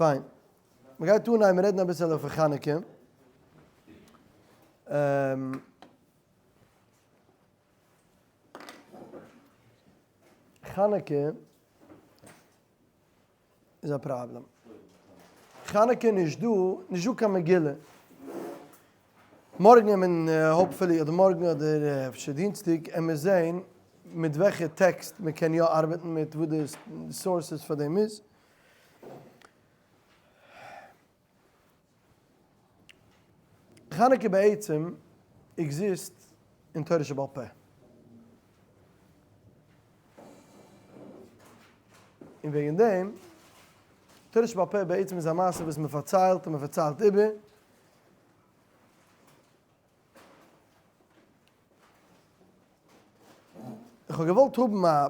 פיין. מ'גייט אנהייבן רעדן אביסעלע פון חנוכה. חנוכה איז א פראבלעם. חנוכה נישט דא, נישט דא קיין מגילה. מארגן וועט מען hopefully, אדער מארגן אדער אפשר דינסטאג, עמיר זעהן מיט וועלכע טעקסט מען קען יא ארבעטן מיט וואס די sources פאר דעם איז. חנוכה בעצם exist אין תורה שבעל פה. און וועגן דעם, תורה שבעל פה בעצם איז א מעשה וואס מען פארציילט און מען פארציילט איבער. איך האב געוואלט האבן א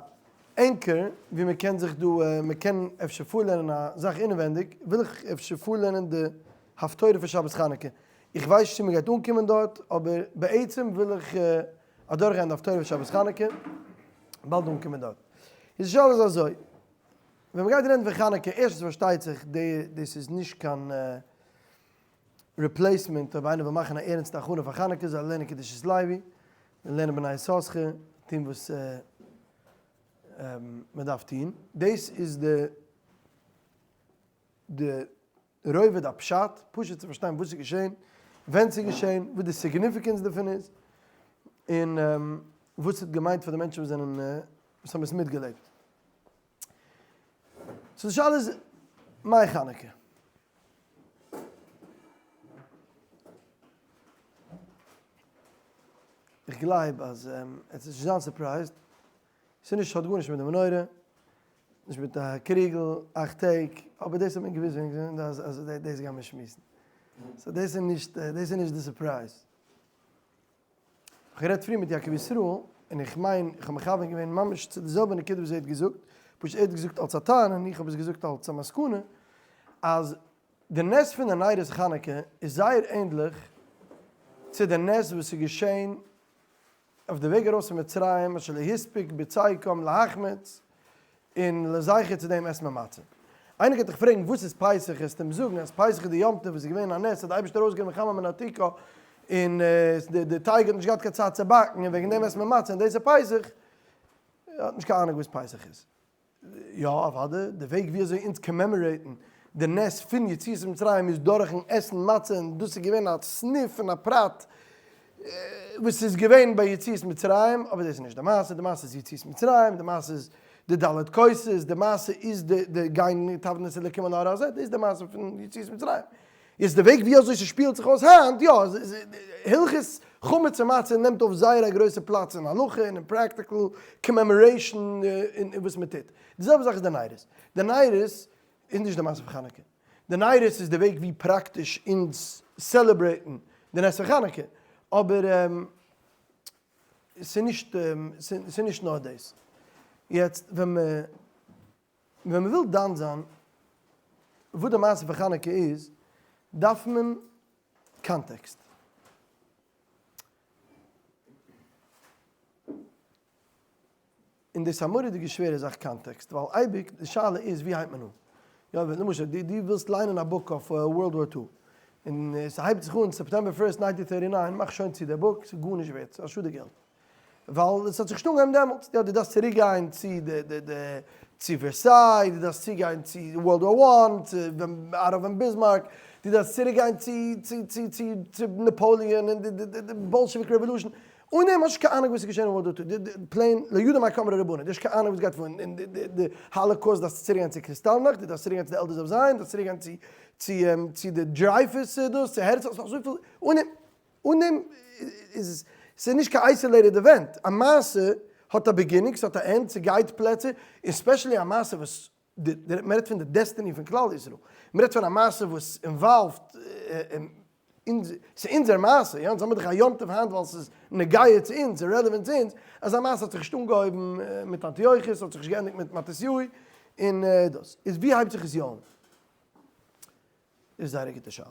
anchor ווי מען קען זיך דא, מען קען אפשר פארלערנען א זאך אינעווענדיג, וויל איך אפשר פארלערנען די הפטורה פון שבת חנוכה. איך ווייס נישט צו מען גייט אנקומען דארט, אבער בעצם וויל איך אדורכגיין די הפטורה פון שבת חנוכה, באלד אנקומען דארט. איז די שאלה איז אזוי, ווען מען גייט רעדן פון חנוכה, ערשטנס פארשטייט זיך דאס איז נישט קיין replacement, אויב איינער וויל מאכן א ערנסטע הכנה פאר חנוכה זאל ער לערנען קדושת לוי, און לערנען בני יששכר, טון וואס מען דארף טון. דאס איז די די רובד הפשט, פשוט צו פארשטיין וואס איז געשען, ווען ס'איז געשען, וואס די significance דערפון איז, און וואס ס'האט געמיינט פאר די מענטשן וואס זענען וואס האבן עס מיטגעלעבט. so די שאלה איז, מאי חנוכה? איך גלייב אז עס איז נישט זיין surprised, ס'איז נישט האט גארנישט מיט די מנורה, נישט מיט א קריגל, אכט טעג, אבער דאס האט מען געוואוסט ווען אז אז דאס גייען מיר שמועסן. so דאס איז נישט דאס איז נישט די surprise. איך האב גערעדט פריער מיט יעקב ישראל, און איך מיין איך האב מכוון געווען ממש צו די זעלבע נקודה וואס ער האט געזאגט, פשוט ער האט געזאגט אלס א טענה און איך האב עס געזאגט אלס א מסקנא, אז די נס פון די נרות חנוכה איז זייער ענדליך צו די נס וואס איז געשען אויף די וועג ארויס פון מצרים אשר לא הספיק בצקם להחמיץ, און לזכר צו דעם עסט מען מצה. איינער גייט דיך פרעגן וואס איז פסח, וועסטו אים זאגן אז פסח איז די יום טוב וואס איז געווען א נס אז די אייבערשטער ארויסגענומען חמה מנרתיקה און די טייג האט נישט געהאט קיין צייט צו באקן און וועגן דעם עסט מען מצה און דאס איז פסח, ער האט נישט קיין אהנונג וואס פסח איז. יא אוודאי, די וועג ווי אזוי אונז commemorate ן די נס פון יציאת מצרים איז דורכן עסן מצה און דאס איז געווען א סניף און א פרט וואס איז געווען ביי יציאת מצרים, אבער דאס איז נישט די מעשה, די מעשה איז יציאת מצרים, די מעשה איז די ד' כוסות, די מעשה איז די די גיין תעבדון את האלקים על ההר הזה, דאס איז די מעשה פון יציאת מצרים. איז די וועג ווי אזוי ס'שפילט זיך אויס היינט, יא, הלכות חמץ און מצה נעמט אויף זייער א גרויסע פלאץ אין הלכה און אין practical commemoration און וואס מ'טוט. די זעלבע זאך איז די נרות. די נרות איז נישט די מעשה פון חנוכה. די נרות איז די וועג ווי פראקטיש אונז celebrate ן די נס פון חנוכה. אבער ס'איז נישט, ס'איז נישט נאר דאס. יעצט ווען מ. ווען מען וויל דן זיין וואס די מעשה פון חנוכה איז, דארף מען context. און דאס איז א מורא'דיגע שווערע זאך context, ווייל אייביג די שאלה איז ווי הייבט מען אן? יא, למשל דו דו ווילסט ליינען א book אויף World War Two, און ס'הייבט זיך אן September first nineteen thirty nine, מאך שוין צו די book, ס'איז גארנישט ווערט, ס'איז א שאד די געלט. ווייל עס האט זיך נישט אנגעהויבן דעמאלטס, יא דו דארפסט צוריק גיין צו די די די צו ווערסיי, דו דארפסט צוגיין צו World War One, צו אטא וואן ביסמארק, דו דארפסט צוריק גיין צו צו צו צו צו נאפאליען און די די די Bolshevik Revolution, אן דעם האסט נישט קיין אהנונג וואס איז געשען אין World War Two, די די plain לא ידע מאי קאמרי רבנן, דו האסט נישט קיין אהנונג וואס גייט פאר אין די די די Holocaust, דארפסט צוריק גיין צו קריסטאלנאכט, דו דארפסט צוריק גיין צו די Elders of Zion, דו דארפסט צוריק גיין צו צו צו די דרייפוס דאס, צו הערצל, ס'איז אזויפיל, אן דעם אן דעם איז ס'איז נישט קיין isolated event, א מעשה האט א beginning, ס'האט א end, ס'גייט פלעצער, און specially א מעשה וואס די, מ'רעדט פון די destiny פון כלל ישראל, מ'רעדט פון א מעשה וואס involved אונז, ס'איז אונזער מעשה, יא, אונז האמיר דאך א יום טוב היינט ווייל ס'איז נוגע צו אונז, ס'איז relevant צו אונז, אזא מעשה האט זיך נישט אנגעהויבן מיט אנטיוכוס, ס'האט זיך נישט געענדיגט מיט מתתיהו, און דאס איז ווי הייבט זיך עס יא אן? איז זייער א גוטע שאלה.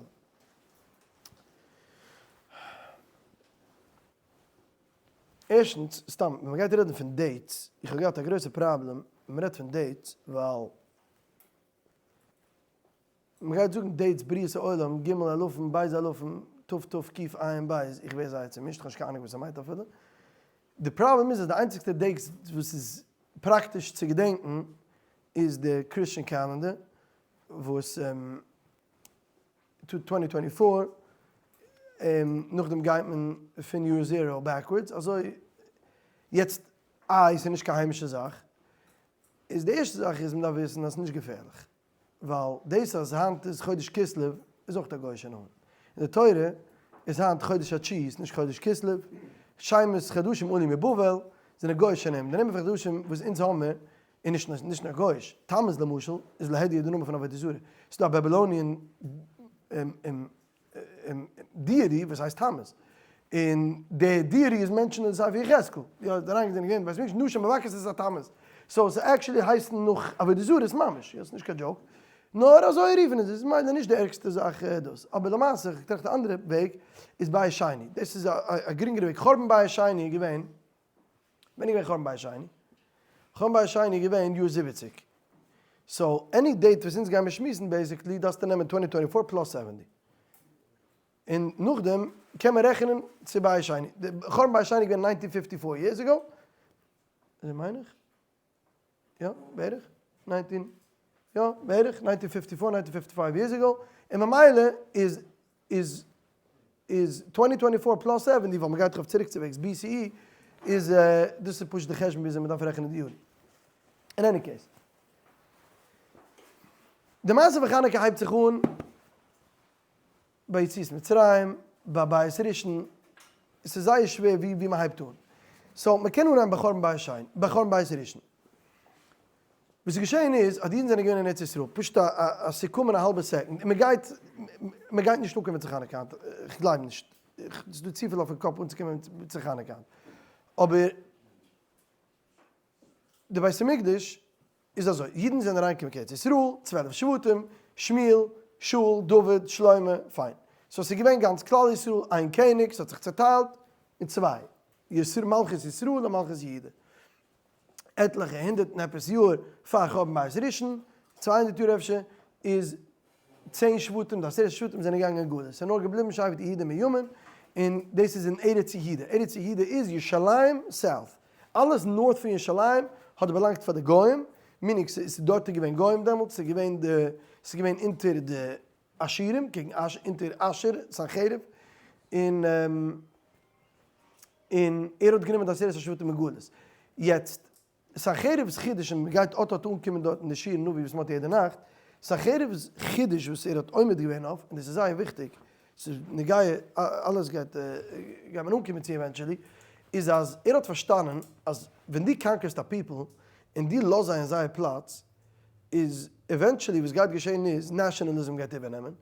ערשטנס, סתם, ווען מ'גייט רעדן פון dates, איך האב געהאט א גרויסע פראבלעם ווען מ'רעדט פון dates, ווייל. מ'גייט זאגן dates בריאת העולם, ג' אלפים, ב' אלפים, ת ת ק ע ב, איך ווער זייער צומישט, כ'האב נישט קיין אהנונג וואס ער מיינט אפילו. די פראבלעם איז אז די איינציגסטע dates וואס איז פראקטיש צו געדענקן איז די Christian calendar וואס 2024 און נאכדעם גייט מען פון יאר zero backwards אזוי יעצט איי ס'איז נישט קיין היימישע זאך איז די ערשטע זאך איז מ'דארף וויסן אז ס'איז נישט געפערליך ווייל דאס אז היינט איז חודש כסלו איז אויך א גוי'אישע נאמען. אין די תורה איז היינט חודש התשיעי, נישט חודש כסלו. שמות חדשים עלו מבבל זענען גוי'אישע נעמען. די נעמען פון חדשים וואס אונז האמיר איז נישט נישט נאר גוי'איש. תמוז למשל איז להדיא די נאמען פון עבודה זרה. ס'איז דא א Babylonian deity וואס הייסט תמוז, און די deity איז mentioned אין ספר יחזקאל, יא די אריינגעזען געווען בית מקדש נשים מבכות את התמוז, so ס' actually הייסט נאך עבודה זרות ממש, יא ס'נישט קיין joke, נאר אזוי רופן עס, איז מילא נישט די ערגסטע זאך דאס, אבער למעשה איך טראכט א אנדערע וועג איז בית שני, דאס איז א גרינגערע וועג, חורבן בית שני איז געווען, ווען איז געווען חורבן בית שני? חורבן בית שני איז געווען יאר 70. so any date וואס אונז גיימיר שמועסן basically דארפסטו נעמען 2024 plus 70. און נאכדעם קען מען רעכענען צו בית שני. די חורבן בית שני איז געווען 1954 years ago. אזוי מיין איך. יא, בערך. 19, יא, בערך 1954, 1955 years ago. און ממילא איז איז איז 2024 plus 70, ווייל מ'גייט דאך אויף צוריקצווועגס BCE, איז דאס איז פשוט די חשבון וויאזוי מ'דארף רעכענען די יארן. אין any case. די מעשה פון חנוכה הייבט זיך אן ביי יציאת מצרים, ביי בית ראשון, עס איז זייער שווער ווי ווי מ'הייבט אן. so מ'קען אנהייבן ביי חורבן בית שני, ביי חורבן בית ראשון. וואס איז געשען איז אז די אידן זענען געווען אין ארץ ישראל, פשוט א א סעקונדע א האלבע second, און מ'גייט מ'גייט נישט אנקומען צו חנוכה היינט, איך גלייב נישט, ס'איז דא צופיל אויפן קאפ אנצוקומען צו חנוכה היינט, אבער די בית המקדש איז אזוי, אידן זענען אריינגעקומען קיין ארץ ישראל, 12 שבטים, שמואל, שאול, דוד, שלמה, פיין. so ס'איז געווען גאנץ כלל ישראל, איין קעניג, ס'האט זיך צעטיילט אין צוויי, ישראל מלכות ישראל און מלכות יהודה. עטליכע הונדערט און עפעס יאר פאר חורבן בית ראשון, 200 יאר אפשר, איז צען שבטים, די עשרת שבטים זענען געגאנגען אין גלות, ס'איז נאר געבליבן שבט יהודה און בנימין, און דאס איז אין ארץ יהודה, ארץ יהודה איז ירושלים south, אלעס north פון ירושלים האט באלאנגט פאר די גוים, meaning ס'איז דארט איז געווען גוים דעמאלטס, ס'איז געווען די, ס'איז געווען אונטער די אשורים, קעגן אש, אונטער אשור, סנחריב, און און ער האט גענומען די עשרת השבטים אין גלות. יעצט, סנחריב'ס חידוש, און מ'גייט אט אט אנקומען דארט אין די שיר נביא וואס מ'האט יעדע נאכט, סנחריב'ס חידוש וואס ער האט עומד געווען אויף, און דאס איז זייער וויכטיג, ס'איז נוגע, אלעס גייט גייט מען אנקומען צו eventually, איז אז ער האט פארשטאנען אז ווען דו conquer סט א people און דו לאז זיי אין זייער פלאץ, איז eventually וואס גייט געשען איז nationalism גייט איבערנעמען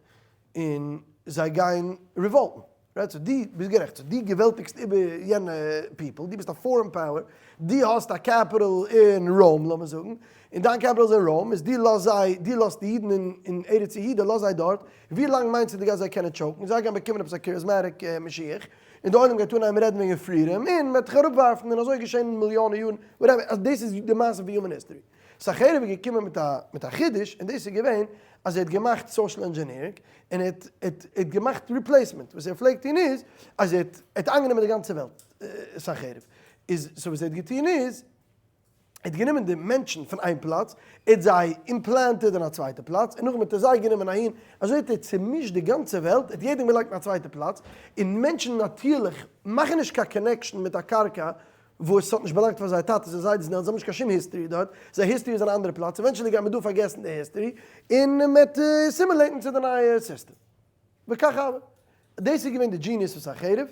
און זיי גייען revolt ן. right? so דו ביסט גערעכט, so דו געוועלטיגסט איבער יענע people, דו ביסט א foreign power, דו האסט א capital אין Rome לאמיר זאגן, און דיין capital איז אין Rome, איז דו לאז זיי, דו לאזט די אידן אין ארץ יהודה, לאז זיי דארט, ווי לאנג מיינסטו דו גייסט זיי קענען choke ן? זיי גייען באקומען עפעס א charismatic משיח, און די עולם גייט אנהייבן רעדן וועגן freedom, און מ'וועט דיך אראפווארפן, און אזוי איז געשען מיליאנען יארן, whatever, אז דאס איז די מעשה פון human history. סנחריב איז געקומען מיט א מיט א חידוש, און דאס איז געווען אז ער האט געמאכט social engineering, און ער האט ער האט געמאכט replacement, וואס ער פלעגט טון איז, אז ער האט ער האט איינגענומען די גאנצע וועלט, סנחריב. איז so וואס ער האט געטון איז, ער האט גענומען די מענטשן פון איין פלאץ, ער האט זיי implanted אין א צווייטע פלאץ, און נאכדעם האט ער זיי גענומען אהין, אזוי האט ער צומישט די גאנצע וועלט, ער האט יעדעם געלייגט אין א צווייטע פלאץ, און מענטשן נאטירליך מאכן נישט קיין connection מיט א קרקע וואס ס'האט נישט באלאנגט פאר זייער טאטעס און זיידעס און עלטערן, זיי האבן נישט קיין שום history דארט, זייער history איז אין א אנדערע פלאץ, eventually גייט מען דא פארגעסן די history, און מ'וועט assimilate ן צו די נייע סיסטעם. וכך הוה. דאס איז געווען די genius פון סנחריב,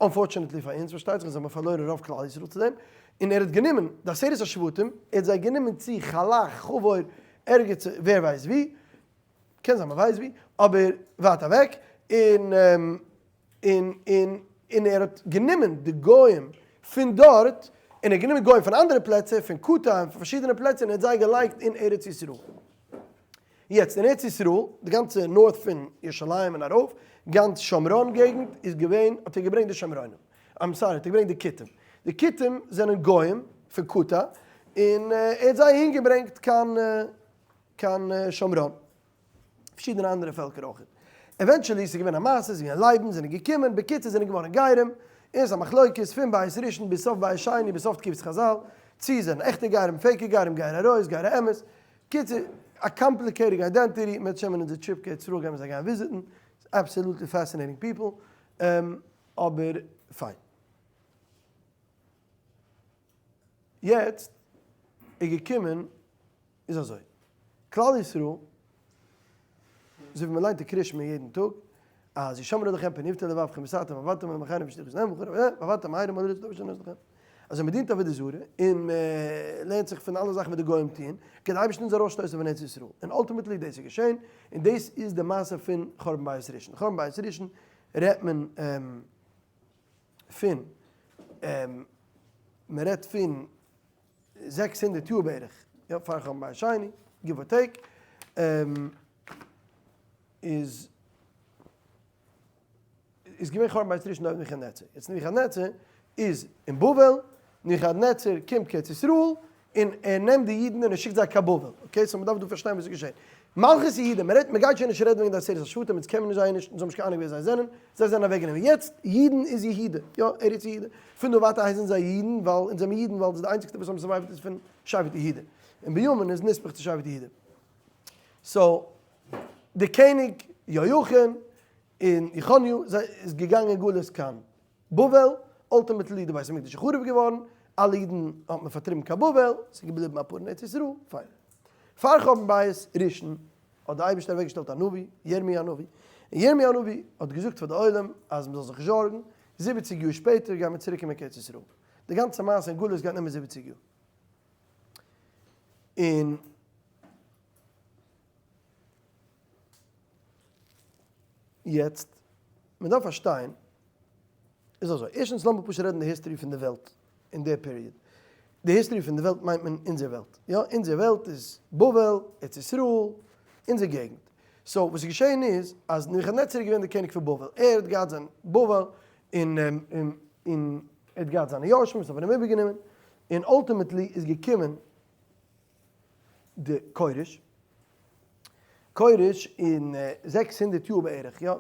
unfortunately פאר אונז פארשטייט זיך, אונז האבן פארלוירן רוב כלל ישראל צו דעם, און ער האט גענומען די עשרת השבטים, ער האט זיי גענומען צו חלח, חבור, ערגעץ ווער ווייסט ווי, קען זיין מ'ווייסט ווי, אבער ווייט אוועק, און און און און ער האט גענומען די גוים פון דארט, און ער האט גענומען גוים פון אנדערע פלעצער, פון קטאר און פון פארשידענע פלעצער, און ער האט זיי געלייגט אין ארץ ישראל. יעצט אין ארץ ישראל, די גאנצע north פון ירושלים און ארויף, גאנץ שומרון געגנט איז געווען, האט ער געברענגט די שומרונים, I'm sorry, האט ער געברענגט די כותים. די כותים זענען גוים פון קטאר, און ער האט זיי אהין געברענגט קיין קיין שומרון. פארשידענע אנדערע פעלקער אויך. eventually ס'איז געווען א מעשה, ס'איז געווען לייבן זענען געקומען, בקיצור זענען געווארן גרים, און ס'איז א מחלוקת פון בית ראשון ביז סוף בית שני ביז סוף תקופת חזל, צי זענען עכטע גרים, fake ע גרים, גרי אריות, גרי אמת, קיצור, א complicated identity, מערצעשעם אין אונזער trip קיין ארץ ישראל גייען מיר זיי גיין וויזיטן, ס'איז absolutely fascinating people, אבער פיין. יעצט איז געקומען איז אזוי, כלל ישראל, אזוי ווי מען ליינט די קריאת שמע יעדן טאג, אז השמר לכם פן יפתה לבבכם וסרתם ועבדתם אלהים אחרים והשתחוויתם להם וכו' ועבדתם מהרה מאוד לרצון השם אלוקיכם. אז ווען מען דינט עבודה זרה און מען לערנט זיך פון אלע זאכן וואס די גוים טוען, קען די אייבערשטער אונז ארויסשטויסן פון ארץ ישראל. און ultimately דאס איז געשען, און דאס איז די מעשה פון חורבן בית ראשון. חורבן בית ראשון רעדט מען פון, מען רעדט פון 600 יאר בערך, יא, פאר חורבן בית שני, give or take, איז איז געווען חורבן בית ראשון דורך נבוכדנצר, יעצט נבוכדנצר איז אין בבל, נבוכדנצר קומט קיין ארץ ישראל, און ער נעמט די אידן און ער שיקט זיי קיין בבל, okay, so מ'דארף דא פארשטיין וואס איז געשען. מלכות יהודה, מ'רעדט, מ'גייט שוין נישט רעדן וועגן די עשרת השבטים, אונז קען מיר זיי נישט, אונז האבן נישט קיין אהנונג ווער זיי זענען, זיי זענען אוועקגענומען. יעצט, אידן איז יהודה, יא, ארץ יהודה. פון דא ווייטער הייסן זיי אידן, ווייל אונז זעמיר אידן ווייל דאס איז די איינציגסטע וואס האבן survived איז פון שבט יהודה. און בנימין איז נסמך צו שבט יהודה. so, די קעניג יהויכין און יכניהו זיי איז געגאנגען גלות קיין בבל, ultimately די בית המקדש איז חרוב געווארן, אלע אידן האט מען פארטריבן קיין בבל, ס'איז געבליבן אפאר אין ארץ ישראל, פיין. פאר חורבן בית ראשון האט די אייבערשטער אוועקגעשטעלט א נביא, ירמי' הנביא, און ירמי' הנביא האט געזאגט פאר די עולם אז מ'זאל זיך נישט זארגן, זיבעציג יאר שפעטער גייען מיר צוריק קומען קיין ארץ ישראל. די גאנצע מעשה אין גלות גייט נעמען זיבעציג יאר. און יעצט, מען דארף פארשטיין, איז אזוי, ערשטנס לאמיר פשוט רעדן די history פון די וועלט אין די period. די history פון די וועלט מיינט מען אונזער וועלט, יא, אונזער וועלט איז בבל, ארץ ישראל, אונזער געגנט. so וואס איז געשען איז, אז נבוכדנצר איז געווען דער קעניג פון בבל, ער האט געהאט זיין בבל, און און ער האט געהאט זיינע יורשים וואס האבן אים איבערגענומען, און ultimately איז געקומען די כורש, כורש אין 600 יאר בערך, יא,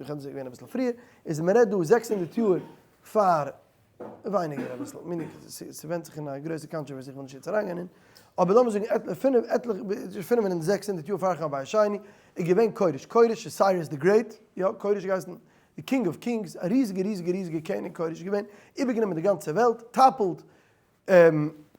איך זאגן געווען אביסל פריער, איז מען רעדט דא 600 יאר פאר, ווייניגער אביסל, מיניג, ס'ווענדט זיך אין א גרויסע controversy, איך וויל נישט יעצט אריינגיין אין, אבער לאמיר זאגן עטליכע, פינף, עטליכע, פינף און 600 יאר פאר חורבן בית שני, איז געווען כורש, כורש איז Cyrus the Great, יא, כורש געהייסן די king of kings, א ריזיגע ריזיגע ריזיגע קעניג כורש געווען, איבערגענומען די גאנצע וועלט, toppled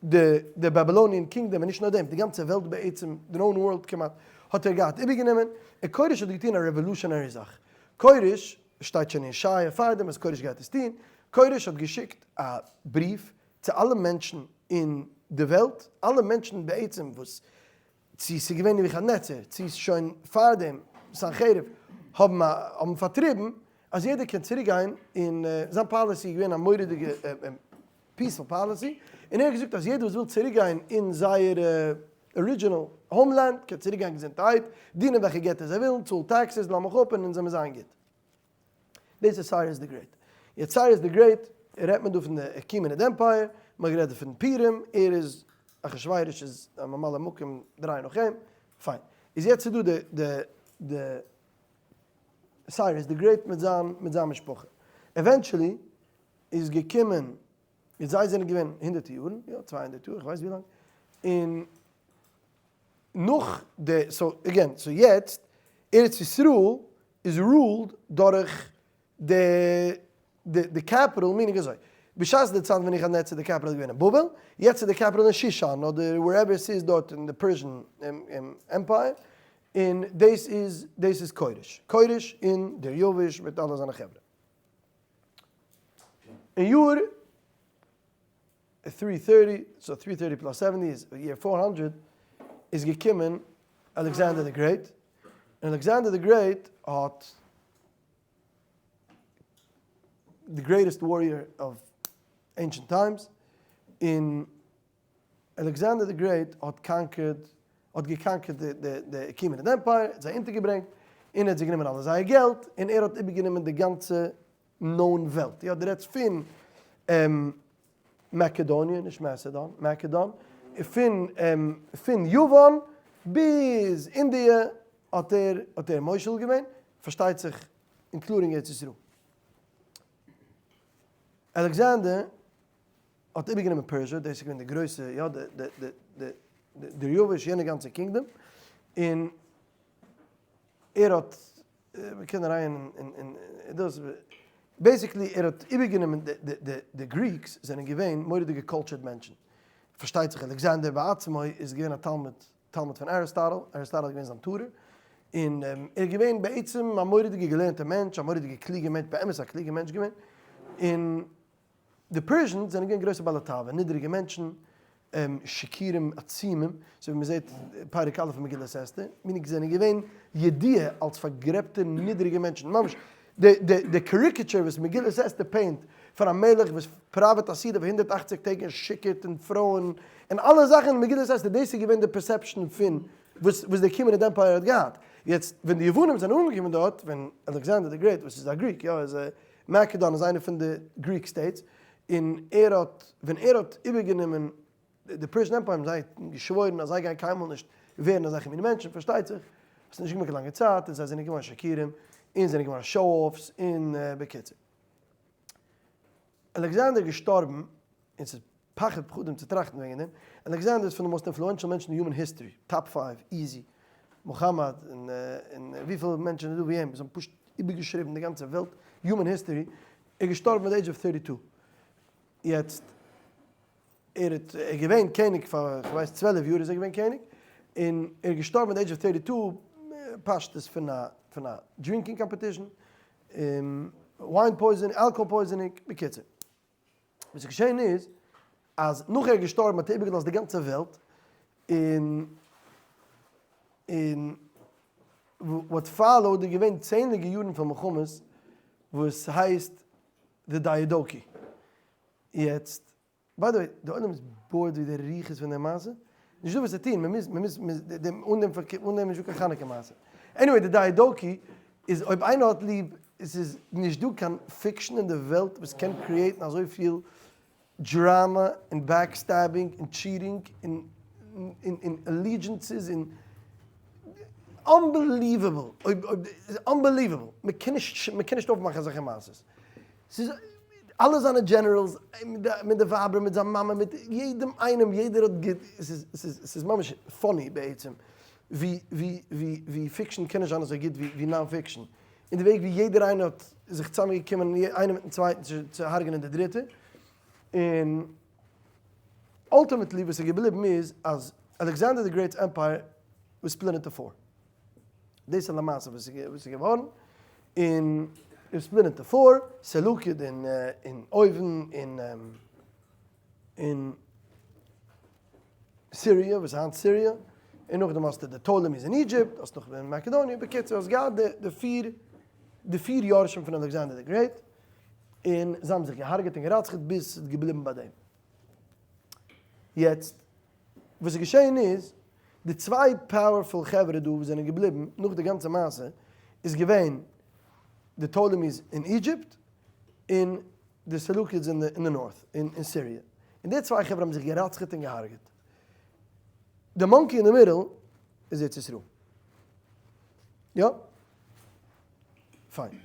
די Babylonian kingdom, און נישט נאר דעם, די גאנצע וועלט בעצם, די known world כמעט, האט ער געהאט איבערגענומען, און כורש האט געטון א revolutionary זאך. כורש, שטייט שוין אין ישעיה פארדעם אז כורש גייט עס טון, כורש האט געשיקט א בריוו צו אלע מענטשן אין די וועלט, אלע מענטשן בעצם וואס, צו ס'איז געווען נבוכדנצר, צו שוין פארדעם סנחריב האבן האבן פארטריבן, אז יעדער קען צוריק גיין, און זיין policy איז געווען א מורא'דיגע peaceful policy, און ער האט געזאגט אז יעדער וואס וויל צוריק גיין אין זייער original homeland קען צוריק גיין געזונטערהייט, דינען וועלכע געטער זיי ווילן, צאלן taxes, לאמיך אפ און אונז זעמיר זיין גוט. דאס איז Cyrus the Great. יעצט Cyrus the Great רעדט מען דא פון די Achaemenid Empire, מען האט גערעדט פון פורים, ער איז, אחשורוש איז א ממלא מקום דריי נאך אים, פיין. איז יעצט איז דא די די די Cyrus the Great מיט זיין מיט זיין משפחה. eventually איז געקומען, יעצט זיי זענען געווען הונדערטער יארן, יא 200 יאר, איך ווייס ווי לאנג, און נאך די, so again, so יעצט ארץ ישראל איז ruled דורך די די capital, meaning אזוי, בשעת די צייט ווען נבוכדנצר די capital איז געווען אין בבל, יעצט איז די capital אין שושן אדער wherever ס'איז דארט אין די Persian Empire, און דאס איז דאס איז כורש, כורש און דריווש מיט אלע זיינע חברה. אין יאר 330, so 330 plus 70 איז year 400, איז געקומען Alexander the Great, און Alexander the Great האט the greatest warrior of ancient times, און Alexander the Great האט conquered, האט גע conquered די Achaemenid Empire, האט זיי אונטערגעברענגט, און ער האט זיי גענומען אלע זייער געלט, און ער האט איבערגענומען די גאנצע known וועלט. יא, דו רעדסט פון מאקעדאניע, נישט Macedon, Macedon, פון פון יוון ביז אינדיע. האט ער האט ער מושל געווען, פארשטייט זיך including ארץ ישראל. אלכסנדר האט איבערגענומען Persia, דאס איז געווען די גרויסע, יא, די די די די דריווש, יענע גאנצע kingdom, און ער האט, מען קען אריין אין אין דאס, basically ער האט איבערגענומען די די די די Greeks זענען געווען מורא'דיגע cultured מענטשן, פארשטייט זיך אלכסנדר בעצמו איז געווען א תלמיד תלמיד פון אריסטאטל, אריסטאטל איז געווען זיין tutor, און ער איז געווען בעצם א מורא'דיגע געלערנטע מענטש, א מורא'דיגע קלוגע מענטש, באמת א קלוגע מענטש געווען, און די Persians זענען געווען גרויסע בעלי תאווה, נידעריגע מענטשן, שיכורים עצומים, אזוי ווי מען זעט פרק א' אין מגילת אסתר, meaning זענען געווען ידוע אלס פארגרעבטע נידעריגע מענטשן, ממש די caricature וואס מגילת אסתר paint פאר א מלך וואס פראוועט א סעודה פאר 180 טעג און שיכור'ט און פרויען און אלע זאכן אין מגילת אסתר, דאס איז געווען די perception פון וואס וואס די Achaemenid Empire האט געהאט. יעצט ווען די יוונים זענען אנגעקומען דארט, ווען Alexander the Great וואס איז א Greek, יא איז א Macedon איז איינע פון די Greek states, און ער האט ווען ער האט איבערגענומען די Persian Empire האבן זיי געשוואוירן אז זיי גייען קיינמאל נישט ווערן אזעלכע מיני מענטשן, פארשטייט זיך עס איז נישט געקומען קיין לאנגע צייט און זיי זענען געווארן שיכורים און זענען געווארן show-offs און בקיצור. אלעקסאנדער איז געשטארבן, און ס'איז פחד פחדים צו טראכטן וועגן דעם, אלעקסאנדער איז פון די most influential מענטשן אין human history, top five, easy, מוחאמאד און וויפיל מענטשן איז דא ווי אים, זיי האבן פשוט איבערגעשריבן די גאנצע וועלט, human history, ער איז געשטארבן at the age of thirty two, יעצט ער האט ער איז געווען קעניג פאר כ'ווייס 12 יאר איז ער געווען קעניג, און ער איז געשטארבן at the age of thirty two פשטות פון א פון א drinking competition, wine poisoning, alcohol poisoning, בקיצור. וואס איז געשען איז, אז נאך ער איז געשטארבן האט ער איבערגעלאזט די גאנצע וועלט, און און what followed איז געווען צענדליגע יארן פון מלחמות וואס הייסט די Diadochi. יעצט, by the way, די עולם איז bored ווי די רוחות פון די מעשה, נישט דא וואס צו טון, מען מוז, מען מוז, אן דעם אן דעם איז נישטא קיין חנוכה מעשה. anyway, די Diadochi איז אויב איינער האט ליב, עס איז נישט דא קיין fiction אין די וועלט וואס קען create ן אזויפיל דראמא און backstabbing און cheating און און allegiances און unbelievable, אויב אויב unbelievable, מען קען נישט מען קען נישט אויפמאכן אזעלכע מעשות. ס'איז אלע זיינע generals, מיט די ווייבער, מיט זיין מאמע, מיט יעדעם איינעם, יעדער האט גוט, ס'איז ס'איז ס'איז ממש funny בעצם, ווי ווי ווי ווי fiction קען נישט זיין אזוי גוט ווי ווי non-fiction, און די וועג ווי יעדער איינער האט זיך צוזאמען געקומען איינער מיטן צווייטן צו צו הרג'נען די דריטע, און ultimately וואס איז געבליבן איז אז Alexander the Great's empire was split into four. דאס איז למעשה וואס איז געווארן, און איז split into four, Seleucid און אויבן אין אין סיריע, וואס איז היינט סיריע, און נאכדעם האסטו די Ptolemies אין Egypt, האסט נאך אין מאקעדאניע, בקיצור האסט געהאט די פיר די פיר יורשים פון Alexander the Great, און זיי האבן זיך געהארגעט און גערצח'ט ביז ס'איז געבליבן ביי דעם. יעצט וואס איז געשען איז, די צוויי powerful חברה דא וואס זענען געבליבן נאך די גאנצע מעשה, איז געווען די Ptolemies אין Egypt און די Seleucids אין די north, אין סיריע. און די צוויי חברה האבן זיך גערצח'עט און געהארגעט. די monkey אין די middle איז ארץ ישראל. יא? פיין.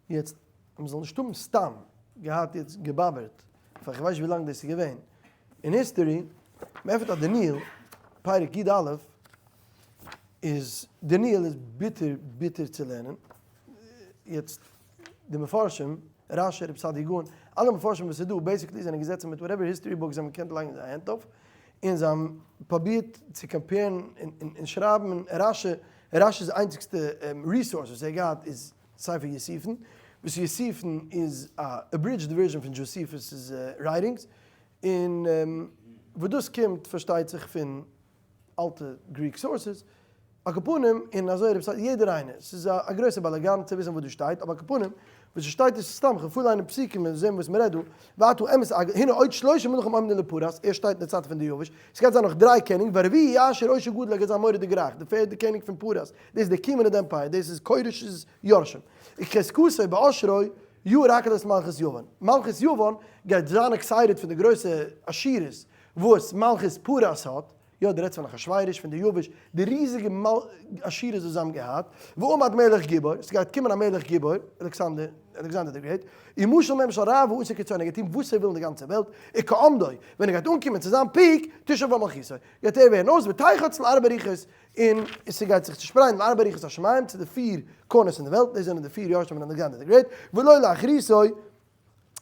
יעצט, אז מ'זאל נישט האבן סתם געהאט יעצט געבאבערט פאר כ'ווייס נישט ווי לאנג דאס איז געווען אין history, מ'עפנט א דניאל, פרק י א, איז דניאל איז ביטער ביטער צו לערנען, יעצט די מפרשים, רשי, רב סעדי' גאון, אלע מפרשים וואס איז דא, basically זענען געזעצן מיט whatever history book זיי האבן געקענט לייגן זייער הענט אויף, און זיי האבן פרובירט צו compare ן און שרייבן, און רשי, רשי'ס איינציגסטע resource וואס ער האט געהאט איז ספר יוסיפון, וואס יוסיפון איז א abridged version פון Josephus's writings, און וואס דאס קומט פארשטייט זיך פון אלטע Greek sources, על כל פנים, און אזוי רב סעדיה, יעדער איינער, ס'איז א גרויסע באלאגאן צו וויסן וואס דא שטייט, אבער על כל פנים, וואס ס'שטייט איז סתם, כ'וועל פארליינען פסוקים און זען וואס מ'רעדט דא, ועתה אמת אגיד, הנה עוד שלושה מלכים עומדים לפרס, ער שטייט אין די צייט פון דריווש, ס'גייט זיין נאך דריי קעניג, והרביעי יעשיר עושר גדול ער גייט זיין מורא'דיג רייך, די פערדע קעניג פון פרס, דאס איז די Achaemenid Empire, דאס איז כורש'ס יורשים, וחזקתו בעושרו יאיר הכל את מלכות יוון, מלכות יוון גייט זיין excited פון די גרויסע עשירות. וואס מלכות פרס האט, יא דו רעדסט פון אחשורוש, פון דריווש, די ריזיגע עשירות וואס זיי האבן געהאט, ועמד מלך גיבור, ס'גייט קומען א מלך גיבור, אלכסנדר, Alexander the Great, ומשל ממשל רב ועושה כרצונו, ער גייט טון וואס ער וויל אין די גאנצע וועלט, וכעמדו, ווען ער גייט אנקומען צו זיין peak, תשבר מלכותו, גייט ער ווערן אויס ותחץ לארבע רוחות, און ס'גייט זיך צושפרייטן לארבע רוחות השמים צו די פיר corners אין די וועלט, דאס זענען די פיר יורשים פון Alexander the Great, ולא לאחריתו,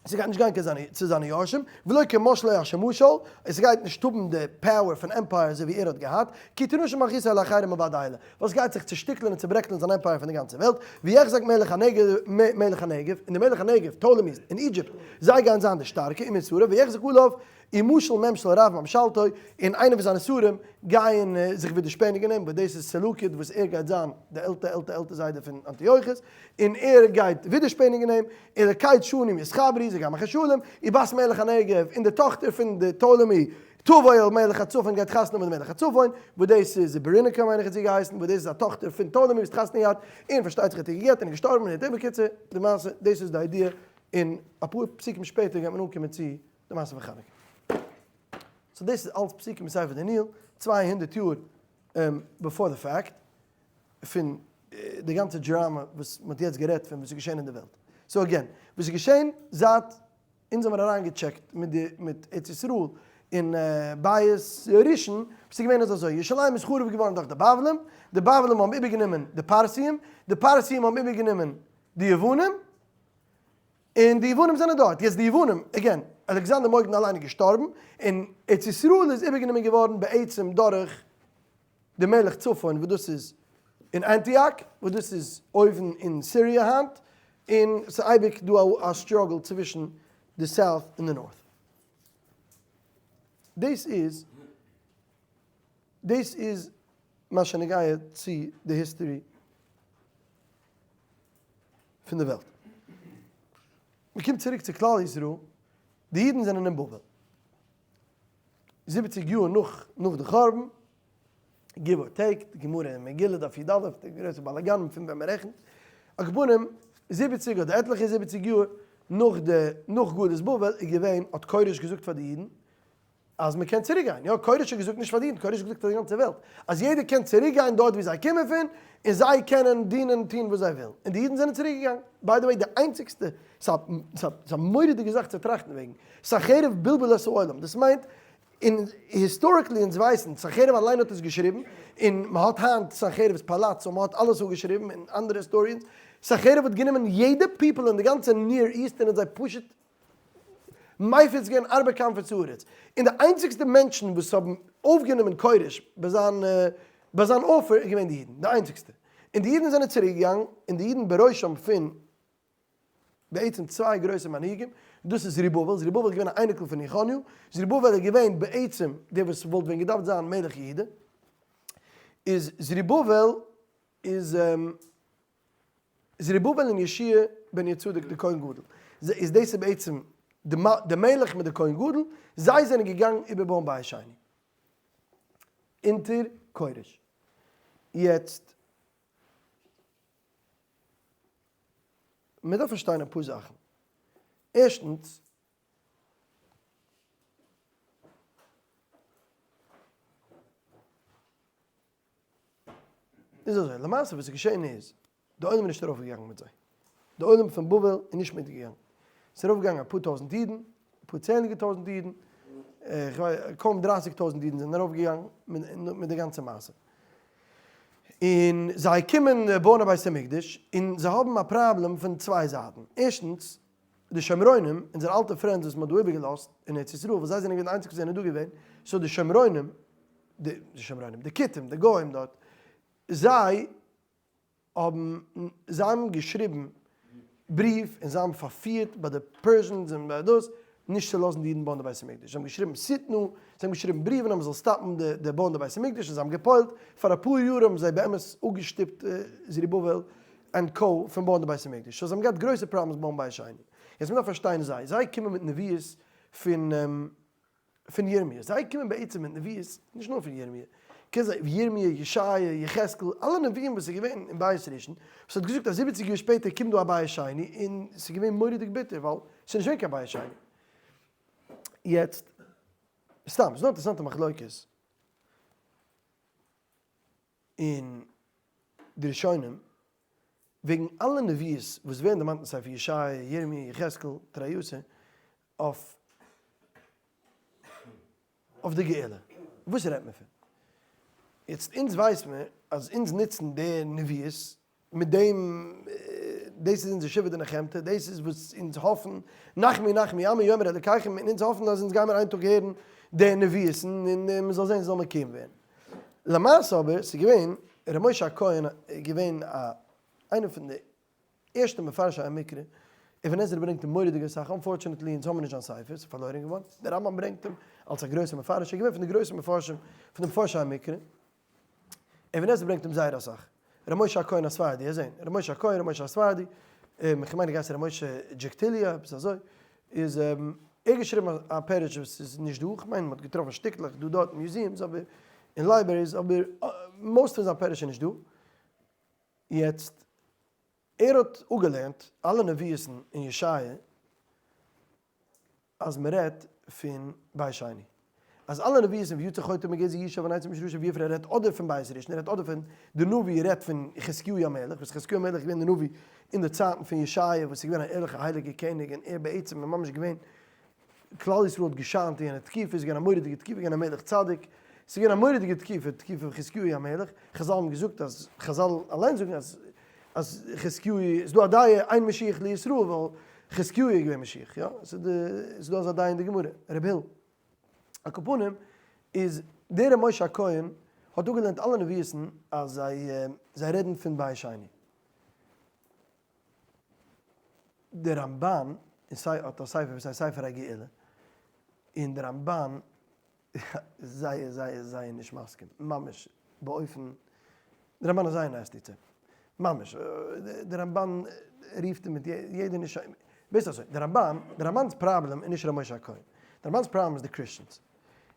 ס'גייט נישט גיין קיין צו זיינע יורשים, ולא כמשלו אשר משל, און ס'גייט נישט האבן די power פון empire אזוי ווי ער האט געהאט, כי תנשא מלכותו אל אחרים מלבד אלה, ווייל ס'גייט זיך צושטיקלען און צוברעקלען זיין empire פון די גאנצע וועלט, ויחזק מלך הנגב, מלך הנגב, און די מלך הנגב, Ptolemies, אין Egypt, זיי גייען זיין די שטארקע, ומשריו, ויחזק עליו, ומשל ממשל רב ממשלתו, און איינער פון זיינע שרים גייען זיך ווידערשפעניגן אים, וואס דאס איז Seleucid וואס ער גייט זיין די עלטע עלטע עלטע זיידע פון אנטיוכוס, און ער גייט ווידערשפעניגן אים, און לקיץ שנים יתחברו, זיי גייען מאכן שלום, ובת מלך הנגב, און די טאכטער פון די Ptolemy, תבוא אל מלך הצפון גייט חתונה מיט מלך הצפון, וואס דאס איז בריניקה מיין איך האט זי געהייסן, וואס דאס איז א טאכטער פון Ptolemy וואס האט חתונה געהאט, און פארשטייט זיך האט איר געגעט און איז געשטארבן און האט בקיצור, די מעשה, דאס איז די idea, און אפאר פסוקים שפעטער גייט מען אנקומען צו די מעשה פון חנוכה. so דאס איז אלץ פסוקים אין ספר דניאל, 200 יאר before the fact, פון די גאנצע דראמא וואס מען האט יעצט גערעדט פון וואס איז געשען אין די וועלט. so again, וואס איז געשען זייט אונז האבן אריינגעטשעקט מיט די מיט ארץ ישראל אין בית ראשון, וואס איז געווען איז אזוי, ירושלים איז חרוב געווארן דורך די בבלים, די בבלים האבן איבערגענומען די פרסיים, די פרסיים האבן איבערגענומען די יוונים, און די יוונים זענען דארט. יעצט די יוונים, again, אלכסנדר מוקדון אליין איז געשטארבן, און ארץ ישראל איז איבערגענומען געווארן בעצם דורך די מלך צפון וואס דאס איז אין Antioch, וואס דאס איז אויבן אין סיריע היינט, און ס'איז אייביג דא א struggle צווישן די south און די north. דאס איז דאס איז מה שנוגע צו די history פון די וועלט. מען קומט צוריק צו כלל ישראל, די אידן זענען אין בבל. זיבעציג יאר נאך נאך די חורבן, give or take, די גמרא אין מגילה דף י"א, די גרויסע באלאגאן פון ווען מען רעכנט, על כל פנים, זיבעציג אדער עטליכע זיבעציג יאר נאך די נאך גלות בבל איז געווען, האט כורש געזאגט פאר די אידן, אז מען קען צוריק גיין, יא, כורש האט געזאגט נישט פאר די אידן, כורש האט געזאגט פאר די גאנצע וועלט, אז יעדער קען צוריק גיין דארט ווי זיי קומען פון, און זיי קענען דינען און טון וואס זיי ווילן, און די אידן זענען צוריק געגאנגען, by the way די איינציגסטע, ס'איז א מורא'דיגע זאך צו טראכטן וועגן, סנחריב בלבל את העולם, דאס מיינט, און historically אונז ווייסן, סנחריב אליין האט עס געשריבן, און מען האט היינט סנחריב'ס פאלאץ און מען האט אלעס אפגעשריבן און אנדערע historians, סנחריב האט גענומען יעדע people אין די גאנצע Near East און האט זיי פשוט מפיץ געווען ארבע כנפות הארץ, און די איינציגסטע מענטשן וואס האבן אויפגענומען כורש ביי זיין ביי זיין offer איז געווען די אידן, די איינציגסטע, און די אידן זענען צוריק געגאנגען, און די אידן בראשם פון בעצם צוויי גרויסע מנהיגים, דאס איז זרובבל, זרובבל איז געווען א אייניקל פון יכניהו, זרובבל איז געווען בעצם דער וואס וואלט ווען געדארפט זיין מלך יהודה, איז זרובבל איז זרובבל און יהושע בן יהוצדק די כהן גדול, איז דאס איז בעצם די מלך מיט די כהן גדול, זיי זענען געגאנגען איבערבויען בית שני אונטער כורש. יעצט מען דארף פארשטיין אפאר זאכן, ערשטנס, איז אזוי, למעשה וואס איז געשען איז, די עולם איז נישט ארויפגעגאנגען מיט זיי, די עולם פון בבל איז נישט מיטגעגאנגען, ס'איז ארויפגעגאנגען אפאר טויזנט אידן, אפאר צענדליגע טויזנט אידן, קוים דרייסיג טויזנט אידן זענען ארויפגעגאנגען מיט די גאנצע מעשה. און זיי קומען בויען א בית המקדש, און זיי האבן א פראבלעם פון צוויי זייטן, ערשטנס, די שומרונים, אונזערע אלטע friends וואס מען האט דא איבערגעלאזט אין ארץ ישראל, וואס זיי זענען געווען די איינציגסטע וואס זענען דא געווען, so די שומרונים, די שומרונים, די כותים, די גוים דארט, זיי האבן, זיי האבן געשריבן בריוו און זיי האבן פארפירט ביי די Persians און ביי דאס, נישט צו לאזן די אידן בויען די בית המקדש. זיי האבן געשריבן שטנא, זיי האבן געשריבן בריוון אז מען זאל stop ן די די בויען די בית המקדש און זיי האבן געפועלט, פאר אפאר יאר האבן זיי באמת אפגעשטופט זרובבל and co פון בויען די בית המקדש, so זיי האבן געהאט גרויסע problems בויען בית שני. יעצט מען דארף פארשטיין זיי, זיי קומען מיט נביאות פון פון ירמיה, זיי קומען בעצם מיט נביאות נישט נאר פון ירמיה, קען זיין ירמיה, ישעיה, יחזקאל, אלע נביאים וואס איז געווען אין בית ראשון, וואס האט געזאגט אז זיבעציג יאר שפעטער קומט דא א בית שני, און ס'איז געווען מורא'דיג ביטער ווייל ס'איז נישט געווען קיין בית שני. יעצט. סתם, ס'איז דא אינטערעסאנטע מחלוקת אין די ראשונים וועגן אלע נביאות וואס ווערן דערמאנט אין ספר ישעיה, ירמי', יחזקאל, תרי עשר, אויף אויף די גאולה. וואס רעדט מען פון? יעצט אונז ווייס מיר אז אונז נוצן די נביאות מיט דעם, דאס איז אונזער שבעה דנחמתא, דאס איז וואס אונז האפן, נחמו נחמו עמי יאמר אלקיכם, און אונז האפן אז אונז גיימיר איין טאג הערן די נביאות און מען זאל זען ס'זאל מקוים ווערן. למעשה אבער, ס'איז געווען, ר' משה הכהן איז געווען א איינער פון די ערשטע מפרשי המקרא, אבן עזרא ברענגט אים מורא'דיג אסאך, unfortunately אונז האמיר נישט זיין ספר, ס'איז פארלוירען געווארן, דער רמב"ם ברענגט אים אלס א גרויסער מפרש, ער איז געווען פון די גרויסע מפרשים פון די מפרשי המקרא, אבן עזרא ברענגט אים זייער אסאך, ר' משה הכהן הספרדי, ער זעהן, ר' משה הכהן, ר' משה הספרדי, איך מיין ער גייט צו ר' משה דזשעקטיליא, עפעס אזוי, איז ער געשריבן א פירוש וואס איז נישט דא, איך מיין מ'האט געטראפן שטיקלעך דא דארט אין museums אבער אין libraries, אבער most פון זיין פירוש איז נישט דא, יעצט ער האט אפגעלערנט אלע נביאות'ן אין ישעיה אז מען רעדט פון בית שני, אז אלע נביאות'ן ויצא חוטר מגזע ישי ונצר משרשו ויפרע רעדט אדער פון בית ראשון רעדט אדער פון די נביא רעדט פון חזקיהו המלך וואס חזקיהו המלך איז געווען די נביא אין די צייטן פון ישעיה וואס איז געווען א ערליכע הייליגע קעניג און ער בעצם איז ממש געווען כלל ישראל האט געשיינט אין יענע תקופה, ס'איז געווען א מורא'דיגע תקופה, געווען א מלך צדיק, ס'איז געווען א מורא'דיגע תקופה, תקופה פון חזקיהו המלך, חזל האבן געזאגט אז, חזל אליין זאגן אז אז חזקיהו, איז דא א דעה אין משיח לישראל ווייל חזקיהו איז געווען משיח, יא, ס'איז דא אזא דעה אין די גמרא, ר' הלל. על כל פנים, איז דער ר' משה הכהן האט אפגעלערנט אלע נביאות'ן אז זיי זיי רעדן פון בית שני. דער רמבן אין סיי האט א ספר וואס הייסט ספר הגאולה, און דער רמבן איז זייער זייער זייער נישט מסכים, ממש באופן, דער רמבן איז זייער nasty צו אים, ממש, דער רמבן רופט אים מיט יעדע נישט, ווייסט אזוי, דער רמבן, דער רמבן'ס פראבלעם איז נישט ר' משה הכהן, דער רמבן'ס פראבלעם איז די Christians,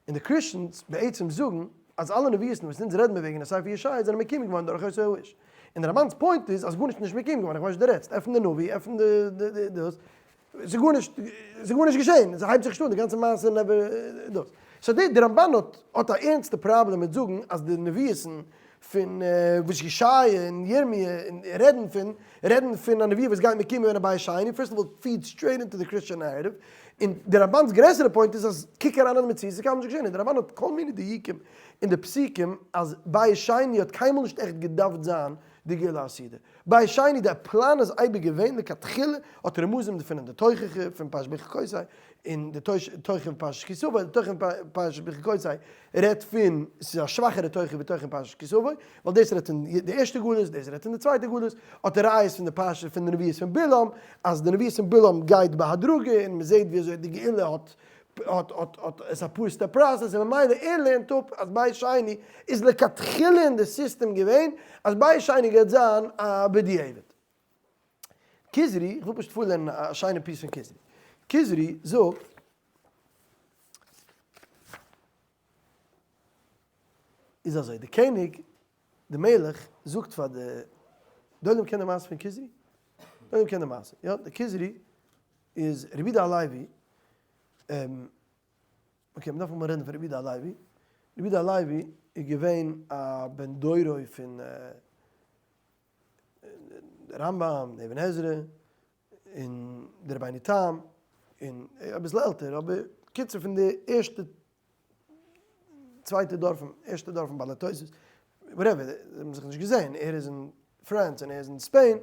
און די Christians בעצם זאגן אז אלע נביאות'ן וואס אונז רעדן מיר וועגן אין ספר ישעיה זענען מקוים געווארן דורך אותו האיש. און די רמבן'ס point איז אז גארנישט איז נישט מקוים געווארן, איך ווייס נישט וואס דו רעדסט, עפן די נביא, עפן די דאס, ס'איז גארנישט, ס'איז גארנישט געשען, ס'הייבט זיך נישט אן, די גאנצע מעשה never דאס. so די רמבן האט האט א ערנסטע פראבלעם מיט זאגן אז די נביאות'ן פון וואס ישעיה און ירמי' רעדן פון, רעדן פון א נביא וואס גייט מקוים ווערן א בית שני, first of all feed straight into the Christian narrative, און די רמבן'ס גרעסערע point איז אז קוק אריין אין די מציאות ס'איז קיינמאל נישט געשען, און די רמבן האט כל מיני דיוקים אין די פסוקים אז בית שני האט קיינמאל נישט עכט געדארפט זיין די גאולה העתידה. בית שני די פלאן איז אייביג געווען לכתחילה האט רמזים דערפון אין די תוכחה פון פרשת בחוקותי און די תוכחה פון פרשת כי תבוא, די תוכחה פון פרשת בחוקותי רעדט פון ס'איז א שוואכערע תוכחה ווי תוכחה פון פרשת כי תבוא, ווייל דאס רעדט פון די ערשטע גלות, דאס רעדט פון די צווייטע גלות, האט ער ראיות פון די פרשה פון די נביאות פון בלעם, אז די נביאות פון בלעם גייט בהדרגה און מ'זעט ווי אזוי די גאולה האט האט האט האט עס א פאר step process און ממילא ער לערנט אפ אז בית שני איז לכתחילה אין די סיסטעם געווען אז בית שני גייט זיין א בדיעבד. כוזרי, איך וויל פשוט פארלערנען א שיינע piece פון כוזרי. כוזרי זאגט. איז אזוי, די קעניג, די מלך, זאגט פאר די, די עולם קען די מעשה פון כוזרי? די עולם קען די מעשה, יא? די כוזרי איז רבי יהודה הלוי, okay, מ'דארף אמאל רעדן פון רבי יהודה הלוי, רבי יהודה הלוי איז געווען א בן דורו פון רמב"ם, די אבן עזרא, און די רבינו תם, און אביסל עלטער, אבער קיצור פון די ערשטע צווייטע דור פון ערשטע דור פון בעלי תוספות, whatever, זיי האבן זיך נישט געזען, ער איז אין France און ער איז אין Spain,